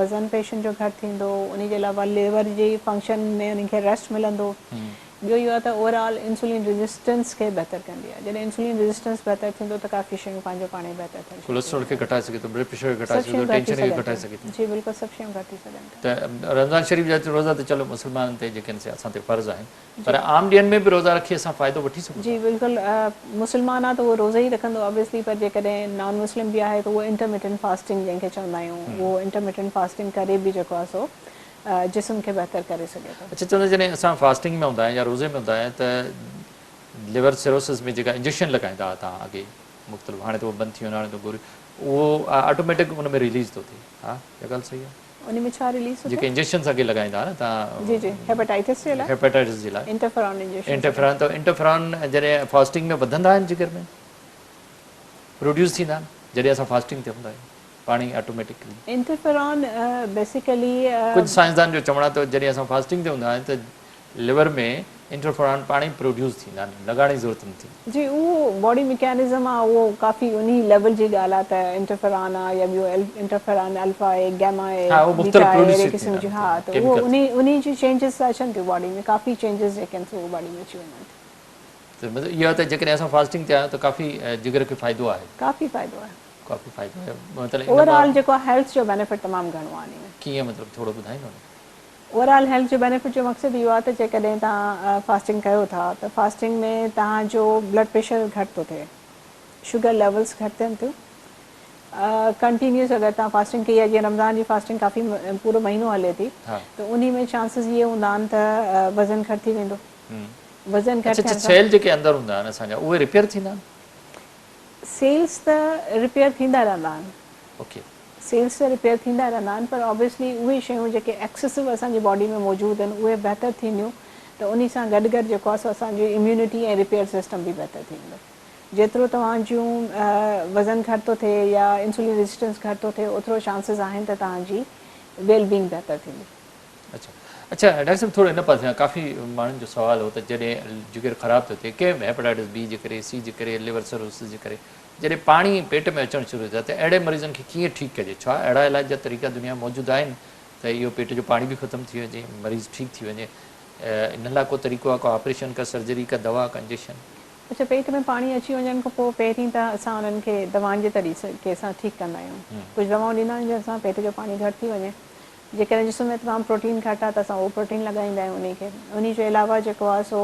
[SPEAKER 2] وزن پيشنٽ جو گهٽ ٿيندو انهي جي علاوه ليور جي فنڪشن ۾ انهن کي ريسٽ ملندو. ٻيو اهو آهي ته اوور آل انسولين ريزسٽنس کي بهتر ڪندي آهي. جڏهن انسولين ريزسٽنس بهتر ٿيندو ته ڪافي شيون پنهنجو پاڻ ئي بهتر ٿيڻ شروع ٿي
[SPEAKER 1] ڪوليسٽرول کي
[SPEAKER 2] وينديون.
[SPEAKER 1] گهٽائي سگهي ٿو، بلڊ پريشر کي گهٽائي
[SPEAKER 2] سڀ
[SPEAKER 1] سگهي
[SPEAKER 2] شيون
[SPEAKER 1] ٿو،
[SPEAKER 2] گهٽ ٿي
[SPEAKER 1] ٽينشن کي
[SPEAKER 2] سگهن
[SPEAKER 1] گهٽائي
[SPEAKER 2] ٿيون.
[SPEAKER 1] سگهي ٿو.
[SPEAKER 2] جي بلڪل سڀ شيون گهٽ ٿي سگهن ٿيون.
[SPEAKER 1] ته رمضان شريف جا روزا ته چلو مسلمانن تي جيڪي آهن سي اسان تي فرض آهن پر
[SPEAKER 2] جي.
[SPEAKER 1] عام ڏينهن ۾ به روزا رکي اسان فائدو وٺي سگهون
[SPEAKER 2] جي
[SPEAKER 1] ٿا.
[SPEAKER 2] بلڪل مسلمان آهي ته اهو روزا ئي رکندو آبويسلي پر جيڪڏهن نان مسلم به آهي ته اهو انٽرمٽنٽ فاسٽنگ جنهن کي چوندا آهيون اهو انٽرمٽنٽ فاسٽنگ ڪري به جيڪو آهي سو جسم کي بهتر ڪري سگهي ٿو.
[SPEAKER 1] اڇا چوندا جڏهن اسان فاسٽنگ ۾ هوندا آهيون يا روزي ۾ هوندا آهيون ته ليور سيروسس ۾ جيڪا انجيڪشن لڳائيندا هئا تهان اڳي مختلف هاڻي ته اهو بند ٿي ويو هاڻي ته گوري اهو آٽوميٽڪ ان ۾ رليز ٿو ٿئي ها اها ڳالهه صحيح آهي.
[SPEAKER 2] ان ۾ ڇا رليز ٿو ٿئي؟
[SPEAKER 1] جيڪي انجيڪشنس اڳي لڳائيندا هئا نه تهان
[SPEAKER 2] جي جي هيپاٽائٽس جي لاء
[SPEAKER 1] هيپاٽائٽس جي لاء
[SPEAKER 2] انٽرفيرون انجيڪشنس
[SPEAKER 1] انٽرفيرون ته انٽرفيرون جڏهن فاسٽنگ ۾ وڌندا آهن جگر ۾ پروڊيوس ٿيندا آهن جڏهن اسان فاسٽنگ تي هوندا آهيون. پاڻي آٽوميٽڪلي.
[SPEAKER 2] انٽرفيرون بيسيڪلي.
[SPEAKER 1] ڪجهه سائنسدان جو چوڻ آهي ته جڏهن اسان فاسٽنگ تي هوندا آهيون ته ليور ۾ انٽرفيرون پاڻ ئي پروڊيوس ٿيندا آهن لڳائڻ جي ضرورت نه ٿيندي.
[SPEAKER 2] جي اهو باڊي ميڪانزم آهي اهو ڪافي انهي ليول جي ڳالهه آهي ته انٽرفيرون آهي يا ٻيو انٽرفيرون الفا آهي گيما آهي
[SPEAKER 1] ها اهو
[SPEAKER 2] بيٽا
[SPEAKER 1] مختلف
[SPEAKER 2] آهي
[SPEAKER 1] پروڊيوس
[SPEAKER 2] اهڙي قسم
[SPEAKER 1] ٿيندا
[SPEAKER 2] جون ها
[SPEAKER 1] آهن
[SPEAKER 2] ته اهو
[SPEAKER 1] ڪيميڪلز.
[SPEAKER 2] انهي انهي جي چينجز اچن ٿيون باڊي ۾ ڪافي چينجز جيڪي آهن سو اهو باڊي ۾ اچي وڃن ٿيون.
[SPEAKER 1] ته مطلب اهو آهي ته جيڪڏهن اسان فاسٽنگ تي آهيون ته ڪافي جگر کي فائدو آهي.
[SPEAKER 2] ڪافي فائدو آهي.
[SPEAKER 1] ڪافي فائدو آهي مطلب ان
[SPEAKER 2] اوور
[SPEAKER 1] مان
[SPEAKER 2] آل جيڪو آهي هيلٿ جو بينيفٽ تمام گهڻو آهي انهي ۾.
[SPEAKER 1] ڪيئن مطلب ٿورو ٻڌائيندو نه.
[SPEAKER 2] اوور آل هيلٿ جو بينيفٽ جو مقصد اهو آهي ته جيڪڏهن توهان فاسٽنگ ڪيو ٿا ته فاسٽنگ ۾ توهان جو بلڊ پريشر گهٽ ٿو ٿئي شگر ليولس گهٽ ٿين ٿيون ڪنٽينيوس اگر توهان فاسٽنگ ڪئي آهي جيئن رمضان جي فاسٽنگ ڪافي پورو مهينو هلي ٿي ته انهي ۾ چانسز اهي هوندا آهن ته وزن گهٽ ٿي ويندو وزن گهٽ
[SPEAKER 1] اڇا
[SPEAKER 2] ٿيڻ سان
[SPEAKER 1] سيل جيڪي اندر هوندا آهن اسان جا اهي ريپيئر ٿيندا آهن.
[SPEAKER 2] سيلز ته رپيئر ٿيندا رهندا آهن.
[SPEAKER 1] اوڪي.
[SPEAKER 2] سيلز ته رپيئر ٿيندا رهندا آهن پر آبويسلي اهي شيون جيڪي ايڪسيسو اسان جي باڊي ۾ موجود آهن اهي بهتر ٿينديون ته انهي سان گڏ گڏ جيڪو آهي سو اسان جي اميونٽي ۽ رپيئر سسٽم به بهتر ٿي ويندو. جيترو توهان جون وزن گهٽ ٿو ٿئي يا انسولين ريزسٽنس گهٽ ٿو ٿئي اوترو چانسز آهن ته توهان جي ويل بينگ بهتر ٿيندي.
[SPEAKER 1] اڇا اڇا ڊاڪٽر صاحب ٿورو هن پاسي کان ڪافي ماڻهن جو سوال هو ته جڏهن جگر خراب ٿو ٿئي ڪنهن به هيپاٽائٽس بي جي ڪري سي جي ڪري ليور سروسز جي ڪري جڏهن پاڻي پيٽ ۾ اچڻ شروع ٿئي ته اهڙي مريضن کي ڪيئن ٺيڪ ڪجي ڇا اهڙا علاج جا طريقا دنيا ۾ موجود آهن ته اهو پيٽ جو پاڻي به ختم ٿي وڃي مريض ٺيڪ ٿي وڃي ان لاء ڪو طريقو آهي ڪو آپريشن ڪا سرجري ڪا دوا ڪا انجيڪشن.
[SPEAKER 2] اڇا پيٽ ۾ پاڻي اچي وڃڻ کان پوء پهرين ته اسان انهن کي دوائن جي طريقي سان ٺيڪ ڪندا آهيون ڪجهه دوائون ڏيندا آهيون جنهن سان پيٽ جو پاڻي گهٽ ٿي وڃي جيڪڏهن جسم ۾ تمام پروٽين گهٽ آهي ته اسان اهو پروٽين لڳائيندا آهيون انهي کي انهي جي علاوه جيڪو آهي سو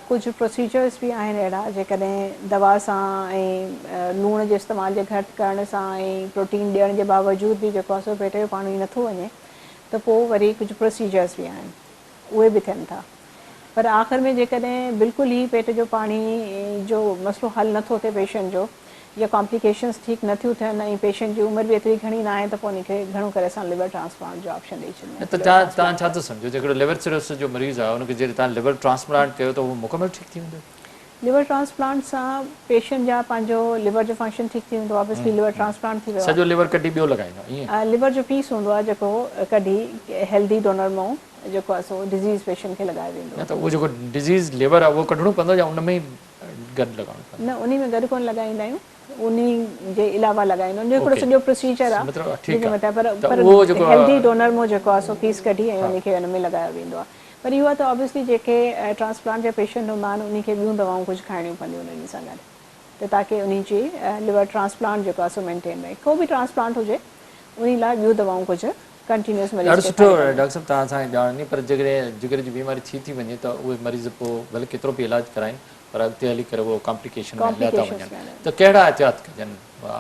[SPEAKER 2] ڪجهه پروسيجرز به آهن اهڙا جيڪڏهن دوا سان ۽ لوڻ جي استعمال جي گهٽ ڪرڻ سان ۽ پروٽين ڏيڻ جي باوجود به جيڪو آهي سو پيٽ جو پاڻي نٿو وڃي ته پوء وري ڪجهه پروسيجرز به آهن اهي به ٿين ٿا پر آخر ۾ جيڪڏهن بلڪل ئي پيٽ جو پاڻي جو مسئلو حل نه ٿو ٿئي پيشنٽ جو يا ڪامپليڪيشنز ٺيڪ نه ٿيون ٿين ۽ پيشنٽ جي عمر به ايتري گهڻي ناهي ته پوء ان کي گهڻو ڪري اسان ليور ٽرانسپلانٽ جو آپشن ڏئي ڇڏيندا
[SPEAKER 1] آهيون. ته توهان ڇا ٿا سمجهو جيڪڏهن ليور سيروسس جو مريض آهي ان کي جيڪڏهن توهان ليور ٽرانسپلانٽ ڪيو ته اهو مڪمل ٺيڪ ٿي ويندو؟
[SPEAKER 2] ليور ٽرانسپلانٽ سان پيشنٽ جا پنهنجو ليور جو فنڪشن ٺيڪ ٿي ويندو آبويسلي ليور ٽرانسپلانٽ ٿي ويو آهي.
[SPEAKER 1] سڄو ليور ڪڍي ٻيو لڳائيندا ائين؟
[SPEAKER 2] ليور جو پيس هوندو آهي جيڪو ڪڍي هيلدي ڊونر مان جيڪو آهي سو ڊزيز پيشنٽ کي لڳايو ويندو
[SPEAKER 1] نه
[SPEAKER 2] آهي.
[SPEAKER 1] ته اهو جيڪو ڊزيز ليور آهي اهو ڪڍڻو پوندو يا ان ۾ ئي گڏ لڳائڻو پوندو؟
[SPEAKER 2] نه انهي ۾ گڏ ڪونه لڳائيندا آهيون انهي جي علاوه لڳائيندا آهيون ان جو هڪڙو سڄو پروسيجر آهي
[SPEAKER 1] مطلب
[SPEAKER 2] جنهن
[SPEAKER 1] ٺيڪ
[SPEAKER 2] جو
[SPEAKER 1] آهي
[SPEAKER 2] پر
[SPEAKER 1] ته
[SPEAKER 2] پر
[SPEAKER 1] اهو جيڪو
[SPEAKER 2] هيلدي ڊونر مان جيڪو آهي سو پيس ڪڍي ۽ انهي کي ان ۾ لڳايو ويندو آهي. پر اهو آهي ته آبويسلي جيڪي ٽرانسپلانٽ جا پيشنٽ هوندا آهن انهي کي ٻيون دوائون ڪجهه کائڻيون پونديون انهن سان گڏ ته تاڪه انهي جي ليور ٽرانسپلانٽ جيڪو آهي سو مينٽين رهي ڪو به ٽرانسپلانٽ هجي انهي لاء ٻيون دوائون ڪجهه ڪنٽينيوس
[SPEAKER 1] ڏاڍو
[SPEAKER 2] مريض کي
[SPEAKER 1] سٺو
[SPEAKER 2] کائڻيون پونديون.
[SPEAKER 1] ڊاڪٽر صاحب توهان اسان کي ڄاڻ ڏني پر جيڪڏهن جگر جي بيماري ٿي ٿي وڃي ته اهي مريض پوء ڀلي ڪيترو به علاج ڪرائين پر اڳتي هلي ڪري اهو ڪامپليڪيشن ۾ هليا ٿا
[SPEAKER 2] ڪامپليڪيشنس
[SPEAKER 1] وڃن
[SPEAKER 2] ۾ هليا
[SPEAKER 1] ته ڪهڙا احتياط ڪجن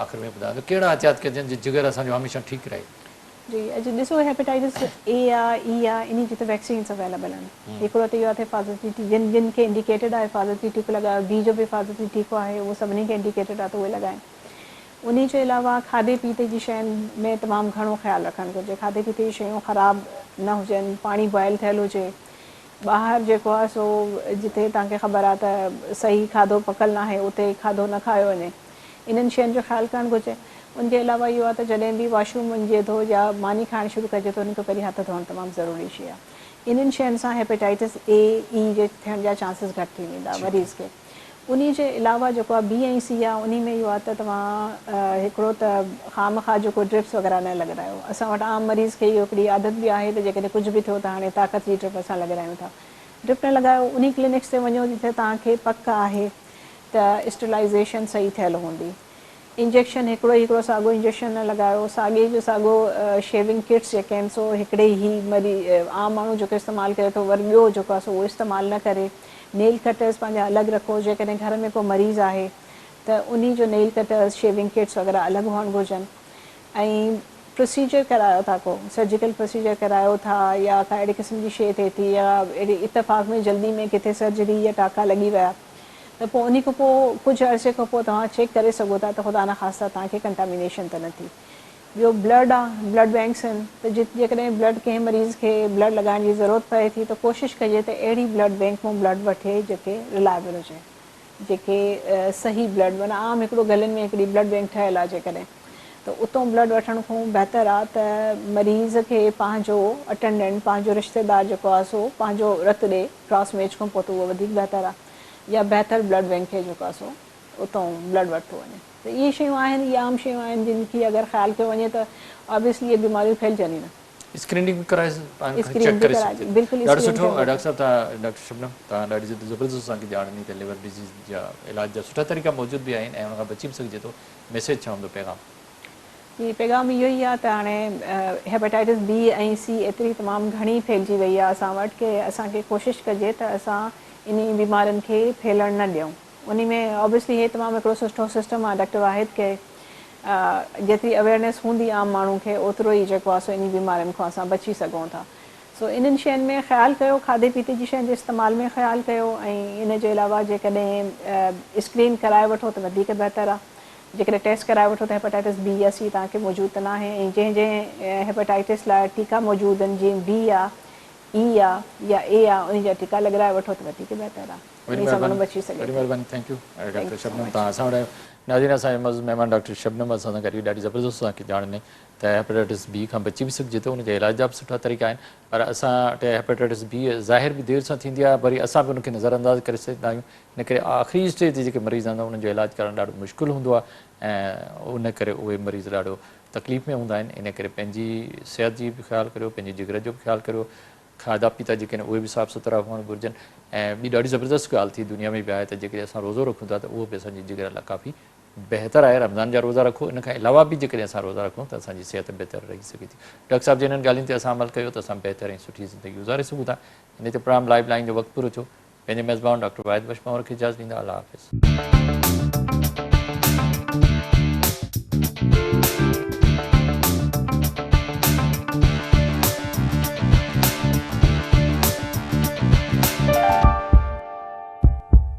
[SPEAKER 1] آخر ۾ ٻڌايو ته ڪهڙا احتياط ڪجن جي جگر اسان جو هميشه ٺيڪ رهي.
[SPEAKER 2] جي اڄ ڏسو هيپاٽائٽس اي آ اي آ انهي جي ته ويڪسينس اويليبل آهن هڪڙو ته اهو آهي ته حفاظتي ٽي جن جن کي انڊيڪيٽيڊ آهي حفاظتي ٽيڪو لڳايو بي جو به حفاظتي ٽيڪو آهي اهو سڀني کي انڊيڪيٽيڊ آهي ته اهي لڳائين انهي جي علاوه کاڌي پيتي جي شين ۾ تمام گهڻو خيال رکڻ گهرجي کاڌي پيتي جي شيون خراب نه هجن پاڻي بوائل ٿيل هجي ٻاهر جيڪو آهي سو جتي توهان کي خبر آهي ته صحيح کاڌو پڪل ناهي اتي کاڌو نه کايو وڃي انهن شين جو خيال ڪرڻ گهرجي. ان جي علاوه اهو آهي ته جڏهن به واش روم وڃجي ٿو يا ماني کائڻ شروع ڪجي ٿو ان کان پهرين هٿ ڌوئڻ تمام ضروري شيء آهي. انهن شين سان هيپيٽائٽس اي، اي جي ٿيڻ جا چانسز گهٽ ٿي ويندا مريض کي. انهي جي علاوه جيڪو آهي بي ۽ سي آهي انهي ۾ اهو آهي ته توهان هڪڙو ته خامخواه جيڪو ڊرپس وغيره نه لڳرايو. اسان وٽ عام مريض کي اهو هڪڙي عادت به آهي ته جيڪڏهن ڪجهه به ٿيو ته هاڻي طاقت جي ڊرپ اسان لڳرايون ٿا. ڊرپ نه لڳايو انهي ڪلينڪس تي وڃو جتي توهان کي پڪ آهي ته اسٽرلائيزيشن صحيح ٿيل هوندي. انجيڪشن هڪڙو ئي هڪڙو ساڳو انجيڪشن نه لڳايو، ساڳي جو ساڳو شيونگ ڪٽس جيڪي آهن سو هڪڙي ئي مري عام ماڻهو جيڪو استعمال ڪري ٿو وري ٻيو جيڪو آهي سو اهو استعمال نه ڪري. نيل ڪٽرز پنهنجا الڳ رکو، جيڪڏهن گهر ۾ ڪو مريض آهي ته انهي جو نيل ڪٽرز، شيونگ ڪٽس وغيره الڳ هئڻ گهرجن ۽ پروسيجر ڪرايو ٿا ڪو سرجيڪل پروسيجر ڪرايو ٿا يا ڪا اهڙي قسم جي شيء ٿئي ٿي يا اهڙي اتفاق ۾ جلدي ۾ ڪٿي سرجري يا ٽاڪا لڳي ويا ته پوء انهي کان پوء ڪجهه عرصي کان پوء توهان چيڪ ڪري سگهو ٿا ته خدا نخواسته توهان کي ڪنٽامينيشن ته نه ٿي. ٻيو بلڊ آ بلڊ بينڪس آهن ته جت جيڪڏهن بلڊ ڪنهن مريض کي بلڊ لڳائڻ جي ضرورت پئي ٿي ته ڪوشش ڪجي ته اهڙي بلڊ بينڪ مون بلڊ وٺي جيڪي رلائبل هجي جيڪي صحيح بلڊ معنيٰ عام هڪڙو گلين ۾ هڪڙي بلڊ بينڪ ٺهيل آ جيڪڏهن ته اتون بلڊ وٺڻ کان بهتر آ ته مريض کي پنهنجو اٽينڊنٽ پنهنجو رشتيدار جيڪو آ سو پنهنجو رت ڏي ڪراس ميچ کان پوء ته اهو وڌيڪ بهتر آ يا بهتر بلڊ بينڪ کي جيڪو آ سو اتون بلڊ ورتو وڃي ته اهي شيون آهن اهي عام شيون آهن جن کي اگر خيال ڪيو وڃي ته آبويسلي اهي بيماريون ڦهلجن ئي نه.
[SPEAKER 1] اسڪريننگ به ڪرائي پاڻ کي چيڪ ڪري سگهجي ٿو. ڏاڍو سٺو ڊاڪٽر صاحب توهان ڊاڪٽر شبنم توهان ڏاڍي زبردست اسان کي ڄاڻ ڏني ته ليور ڊزيز جا علاج جا سٺا طريقا موجود به آهن ۽ ان کان بچي به سگهجي ٿو ميسيج ڇا هوندو پيغام.
[SPEAKER 2] جي پيغام اهو ئي آهي ته هاڻي هيپاٽائٽس بي ۽ سي ايتري تمام گهڻي ڦهلجي وئي آهي اسان وٽ ڪي اسان کي ڪوشش ڪجي ته اسان انهي بيمارين کي ڦهلڻ نه ڏيون انهي ۾ آبويسلي هي تمام هڪڙو سٺو سسٽم آهي ڊاڪٽر واحد ڪي جيتري اويئرنيس هوندي عام ماڻهو کي اوترو ئي جيڪو آهي سو انهي بيمارين کان اسان بچي سگهون ٿا سو انهن شين ۾ خيال ڪيو کاڌي پيتي جي شين جي استعمال ۾ خيال ڪيو ۽ ان جي علاوه جيڪڏهن اسڪرين ڪرائي وٺو ته وڌيڪ بهتر آهي جيڪڏهن ٽيسٽ ڪرائي وٺو ته هيپاٽائٽس بي يا سي توهان کي موجود ته ناهي ۽ جنهن جنهن هيپاٽائٽس لاء ٽيڪا موجود آهن جيئن بي آ اي آ يا اي آ انهي جا ٽيڪا لڳرائي وٺو ته وڌيڪ بهتر آ
[SPEAKER 1] وڏي
[SPEAKER 2] انهي سان ماڻهو بچي سگهي
[SPEAKER 1] وڏي
[SPEAKER 2] ٿو.
[SPEAKER 1] مهرباني thank you
[SPEAKER 2] thank
[SPEAKER 1] doctor
[SPEAKER 2] you so
[SPEAKER 1] Shabnam
[SPEAKER 2] much.
[SPEAKER 1] توهان اسان وٽ آيو ناظرين اسان جي معزز مهمان ڊاڪٽر شبنم اسان سان گڏ هئي ڏاڍي زبردست اسان کي ڄاڻ ڏني ته هيپاٽائٽس بي کان بچي به سگهجي ٿو ان جي علاج جا به سٺا طريقا آهن پر اسان وٽ هيپاٽائٽس بي ظاهر به دير سان ٿيندي آهي وري اسان به ان کي نظر انداز ڪري سگهندا آهيون ان ڪري آخري اسٽيج تي جيڪي مريض آندا انهن جو علاج ڪرڻ ڏاڍو مشڪل هوندو آهي ۽ ان ڪري اهي مريض ڏاڍو تڪليف ۾ هوندا آهن ان ڪري پنهنجي صحت جي به خيال ڪريو پنهنجي جگر جو به خيال ڪريو کاڌا پيتا جيڪي آهن اهي به صاف سٿرا هئڻ گهرجن ۽ ٻي ڏاڍي زبردست ڳالهه ٿي دنيا ۾ به آهي ته جيڪڏهن اسان روزو رکون ٿا ته اهو به اسان جي جگر لاء ڪافي بهتر آهي رمضان جا روزا رکو ان کان علاوه به جيڪڏهن اسان روزا رکون ته اسان جي صحت بهتر رهي سگهي ٿي ڊاڪٽر صاحب جي انهن ڳالهين تي اسان عمل ڪيو ته اسان بهتر ۽ سٺي زندگي گذاري سگهون ٿا ان تي پروگرام لائيو لائين جو وقت پورو ٿيو پنهنجي ميزبان ڊاڪٽر واحد بخش پنهور کي اجازت ڏيندا الله حافظ.